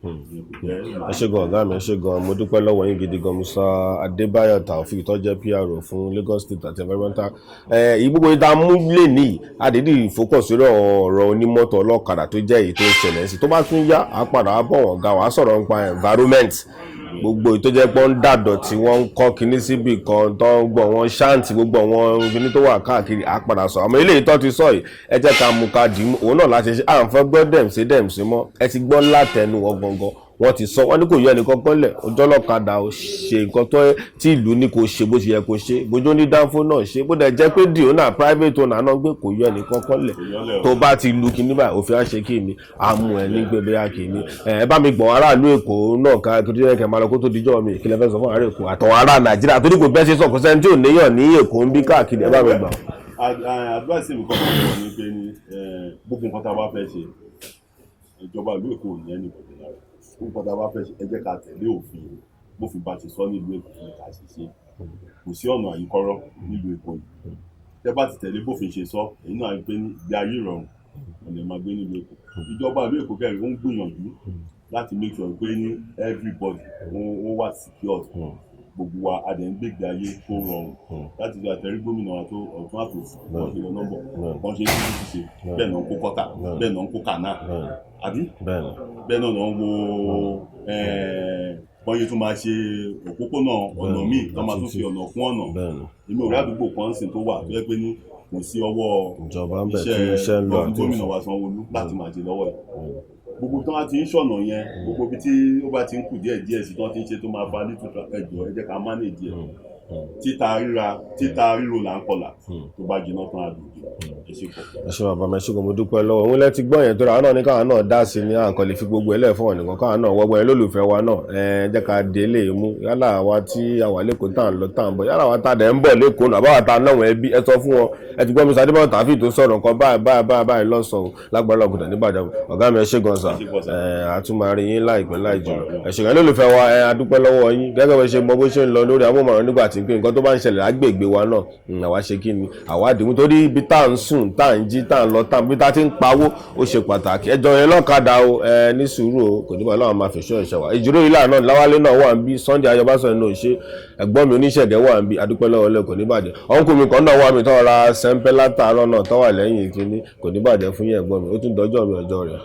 Ẹ ṣé gan, ọ̀gá mi, ẹ ṣé gan, mo dúpẹ́ lọ́wọ́ yín gidi gan. Musa Adébáyọ̀ Taofeek tó jẹ́ PRO fún Lagos State àti environmental ẹ gbogbo ìta mú lè ní àdídì focus lórí ọ̀rọ̀ onímọ́tò, ọlọ́kadà, tó jẹ́ èyí tó ń ṣẹlẹ̀ sí. Tó bá tún yá, á padà á bọ̀ wọ́n ga wàá sọ̀rọ̀ nípa environment, gbogbo èyí tó jẹ́ pé ó ń dàdọ̀tí, wọ́n ń kọ́ kinní síbì kan tó ń gbọ́ wọn ṣáǹtì, gbogbo àwọn kinní tó wà káàkiri, á padà sọ. Àmọ́ eléyìí tó ti sọ yìí, ẹ jẹ́ ká mú ká dì í mú òun náà láti ṣe. À ń fẹ́ gbọ́ dẹ̀m sí dẹ̀m sí mọ́. Ẹ ti gbọ́ látẹnu wọn gangan, wọ́n ti sọ, wọ́n ní kò yọ ẹnìkan kọ́lẹ̀. Ọjọ́ ọlọ́kadà ò ṣe nǹkan tó tí ìlú ní kò ṣe bó ṣe yẹ kó ṣe, bójú ní dánfó náà ṣe, bó dẹ̀ jẹ́ pé the owner, private owner náà gbé, kò yọ ẹnìkan kọ́lẹ̀. Tó bá ti lu kinní báyìí, òfin á ṣe kí ni àmú ẹ ní gbé bóyá kí ni. Ẹ bá mi gbọ̀n aráàlú Èkó náà ká kí tó yẹ kẹ́ máa lọ kó tó dijọ́ mi. Kí lẹ fẹ́ sọ fún ará Èkó àtàwọn ará Nàìjíríà? Torí kò bẹ́ẹ̀ ṣe sọ, kò sẹ́ni tí ò níyàn ní Èkó ń bí káàkiri. Ẹ bá mi gbà. Advice mi kọ́ máa ń bọ̀ ní pé ní gbogbo nǹkan tá a bá fẹ́ ṣe, ìjọba ìlú Èkó ò ní ẹnì bọ̀dẹ̀ lára. Gbogbo nǹkan tá a bá fẹ́ ṣe, ẹ jẹ́ ká tẹ̀lé òfin. Bófin bá ti sọ nílùú Èkó ní ká ṣe ṣe. Kò sí ọ̀nà àyíkọ́rọ́ nílùú Èkó yìí. Tẹ́ bá ti tẹ̀lé bófin ṣe sọ, èyí náà rí pé ní ìgbé ayé ìrọ̀rùn ọ̀nà máa gbé nílùú Èkó. Ìjọba ìlú Èkó kẹrin, ó ń gbìyànjú láti make sure pé ní everybody ó wà secured. Gbogbo wa a dẹ̀ ń gbégbé ayé tó rọrùn láti ṣe àtẹ̀rí. Gómìnà wa tó ọ̀tún àtòsí wọ́n ṣe lọ nọ́mbọ̀ wọ́n ṣe títí ṣe, bẹ́ẹ̀ náà ń kó kọ́tà, bẹ́ẹ̀ náà ń kó kànáà, àbí bẹ́ẹ̀ náà ń wo bọ́yé tó máa ṣe òpópónà ọ̀nà míì tó máa tún fi ọ̀nà kún ọ̀nà. Èmi ò rí àdúgbò kan sìn tó wà tó yẹ pé ní kò sí ọwọ́ ìjọba ń bẹ̀ tí iṣẹ́ ń lọ àti gómìnà wa Sanwó-Olú láti máa ṣe lọ́wọ́ ẹ̀. Gbogbo tí wọ́n ti ń ṣọ̀nà yẹn, gbogbo ibi tí ó bá ti ń kù díẹ̀ díẹ̀ sí tí wọ́n ti ń ṣe tó máa fa little ẹjọ́, ẹ jẹ́ ká manage ẹ̀. Títa ríra, títa ríro là ń kọlà, tó bá jiná tán, àdùnkì. Ẹ ṣe pọ̀. Ẹ ṣé bàbá mi, ẹ ṣé gan, mo dúpẹ́ lọ́wọ́ òun. Lẹ ti gbọ́ yẹn tó ra àwọn náà ní káwọn náà dá sí ní àǹkan lè fi gbogbo ẹlẹ́ fún ọ̀nìkan káwọn náà wọ́gbọ́n yẹn lólùfẹ́ wa náà. Ẹ jẹ́ ká délé mú yálà àwa tí a wà lẹ́kọ̀ọ́ tá à ń lọ tá à ń bọ̀, yálà àwa tá a dẹ̀ ń bọ̀ lẹ́kọ̀ọ́ náà, àbáwá tá a náwọn ẹbí, ẹ sọ fún wọn. Ẹ ti gbọ́ mi, Adébáyọ̀ Taofeek tó sọ̀rọ̀ nǹkan báyìí báyìí báyìí báyìí lọ́sàn-án lágbára ọ̀gùdà nígbàdàn. Ọ̀gá mi, ẹ ṣé gan sà. Ẹ a tún máa rí yín láìpẹ́ láì jìnnà. Ẹ ṣé gan lólùfẹ́ wa, ẹ a dúpẹ́ lọ́wọ́ yín. Gẹ́gẹ́ bó ṣe mọ bó ṣe ń lọ lórí amóhùnmáwòrán nígbà tí pé nǹkan tó bá ń ṣẹlẹ̀ lágbègbè wa náà, àwa ṣe kí ni àwa dìmú, torí ibi tá à ń sùn, tá à ń jí, tá à ń lọ, tá à ń bí tá a ti ń pawó, ó ṣe pàtàkì. Ẹjọ́ yẹn lọ́kadà o, ẹ ní sùúrù o, kò ní bá Ọlọ́run máa fẹ̀ṣọ́ ẹ̀ṣẹ̀ wa. Ìjíròrò ilé àná láwálé náà wà ń bí, Sunday Ayọ̀básọ̀ nínú òṣè ẹ̀gbọ́n mi oníṣẹ̀gẹ̀ wà ń bí. Adúpẹ́ lọ́wọ́ lẹ́, kò ní bàjẹ́. Ọ̀nkù mi kan náà wà mí tọ́ ra sẹ́ńpẹ́ látàárọ̀ náà tọ́ wà lẹ́yìn kínní, kò ní bàjẹ́ fún yín ẹ̀gbọ́n mi. Ó tún dọjọ́ mi ọjọ́ rẹ̀.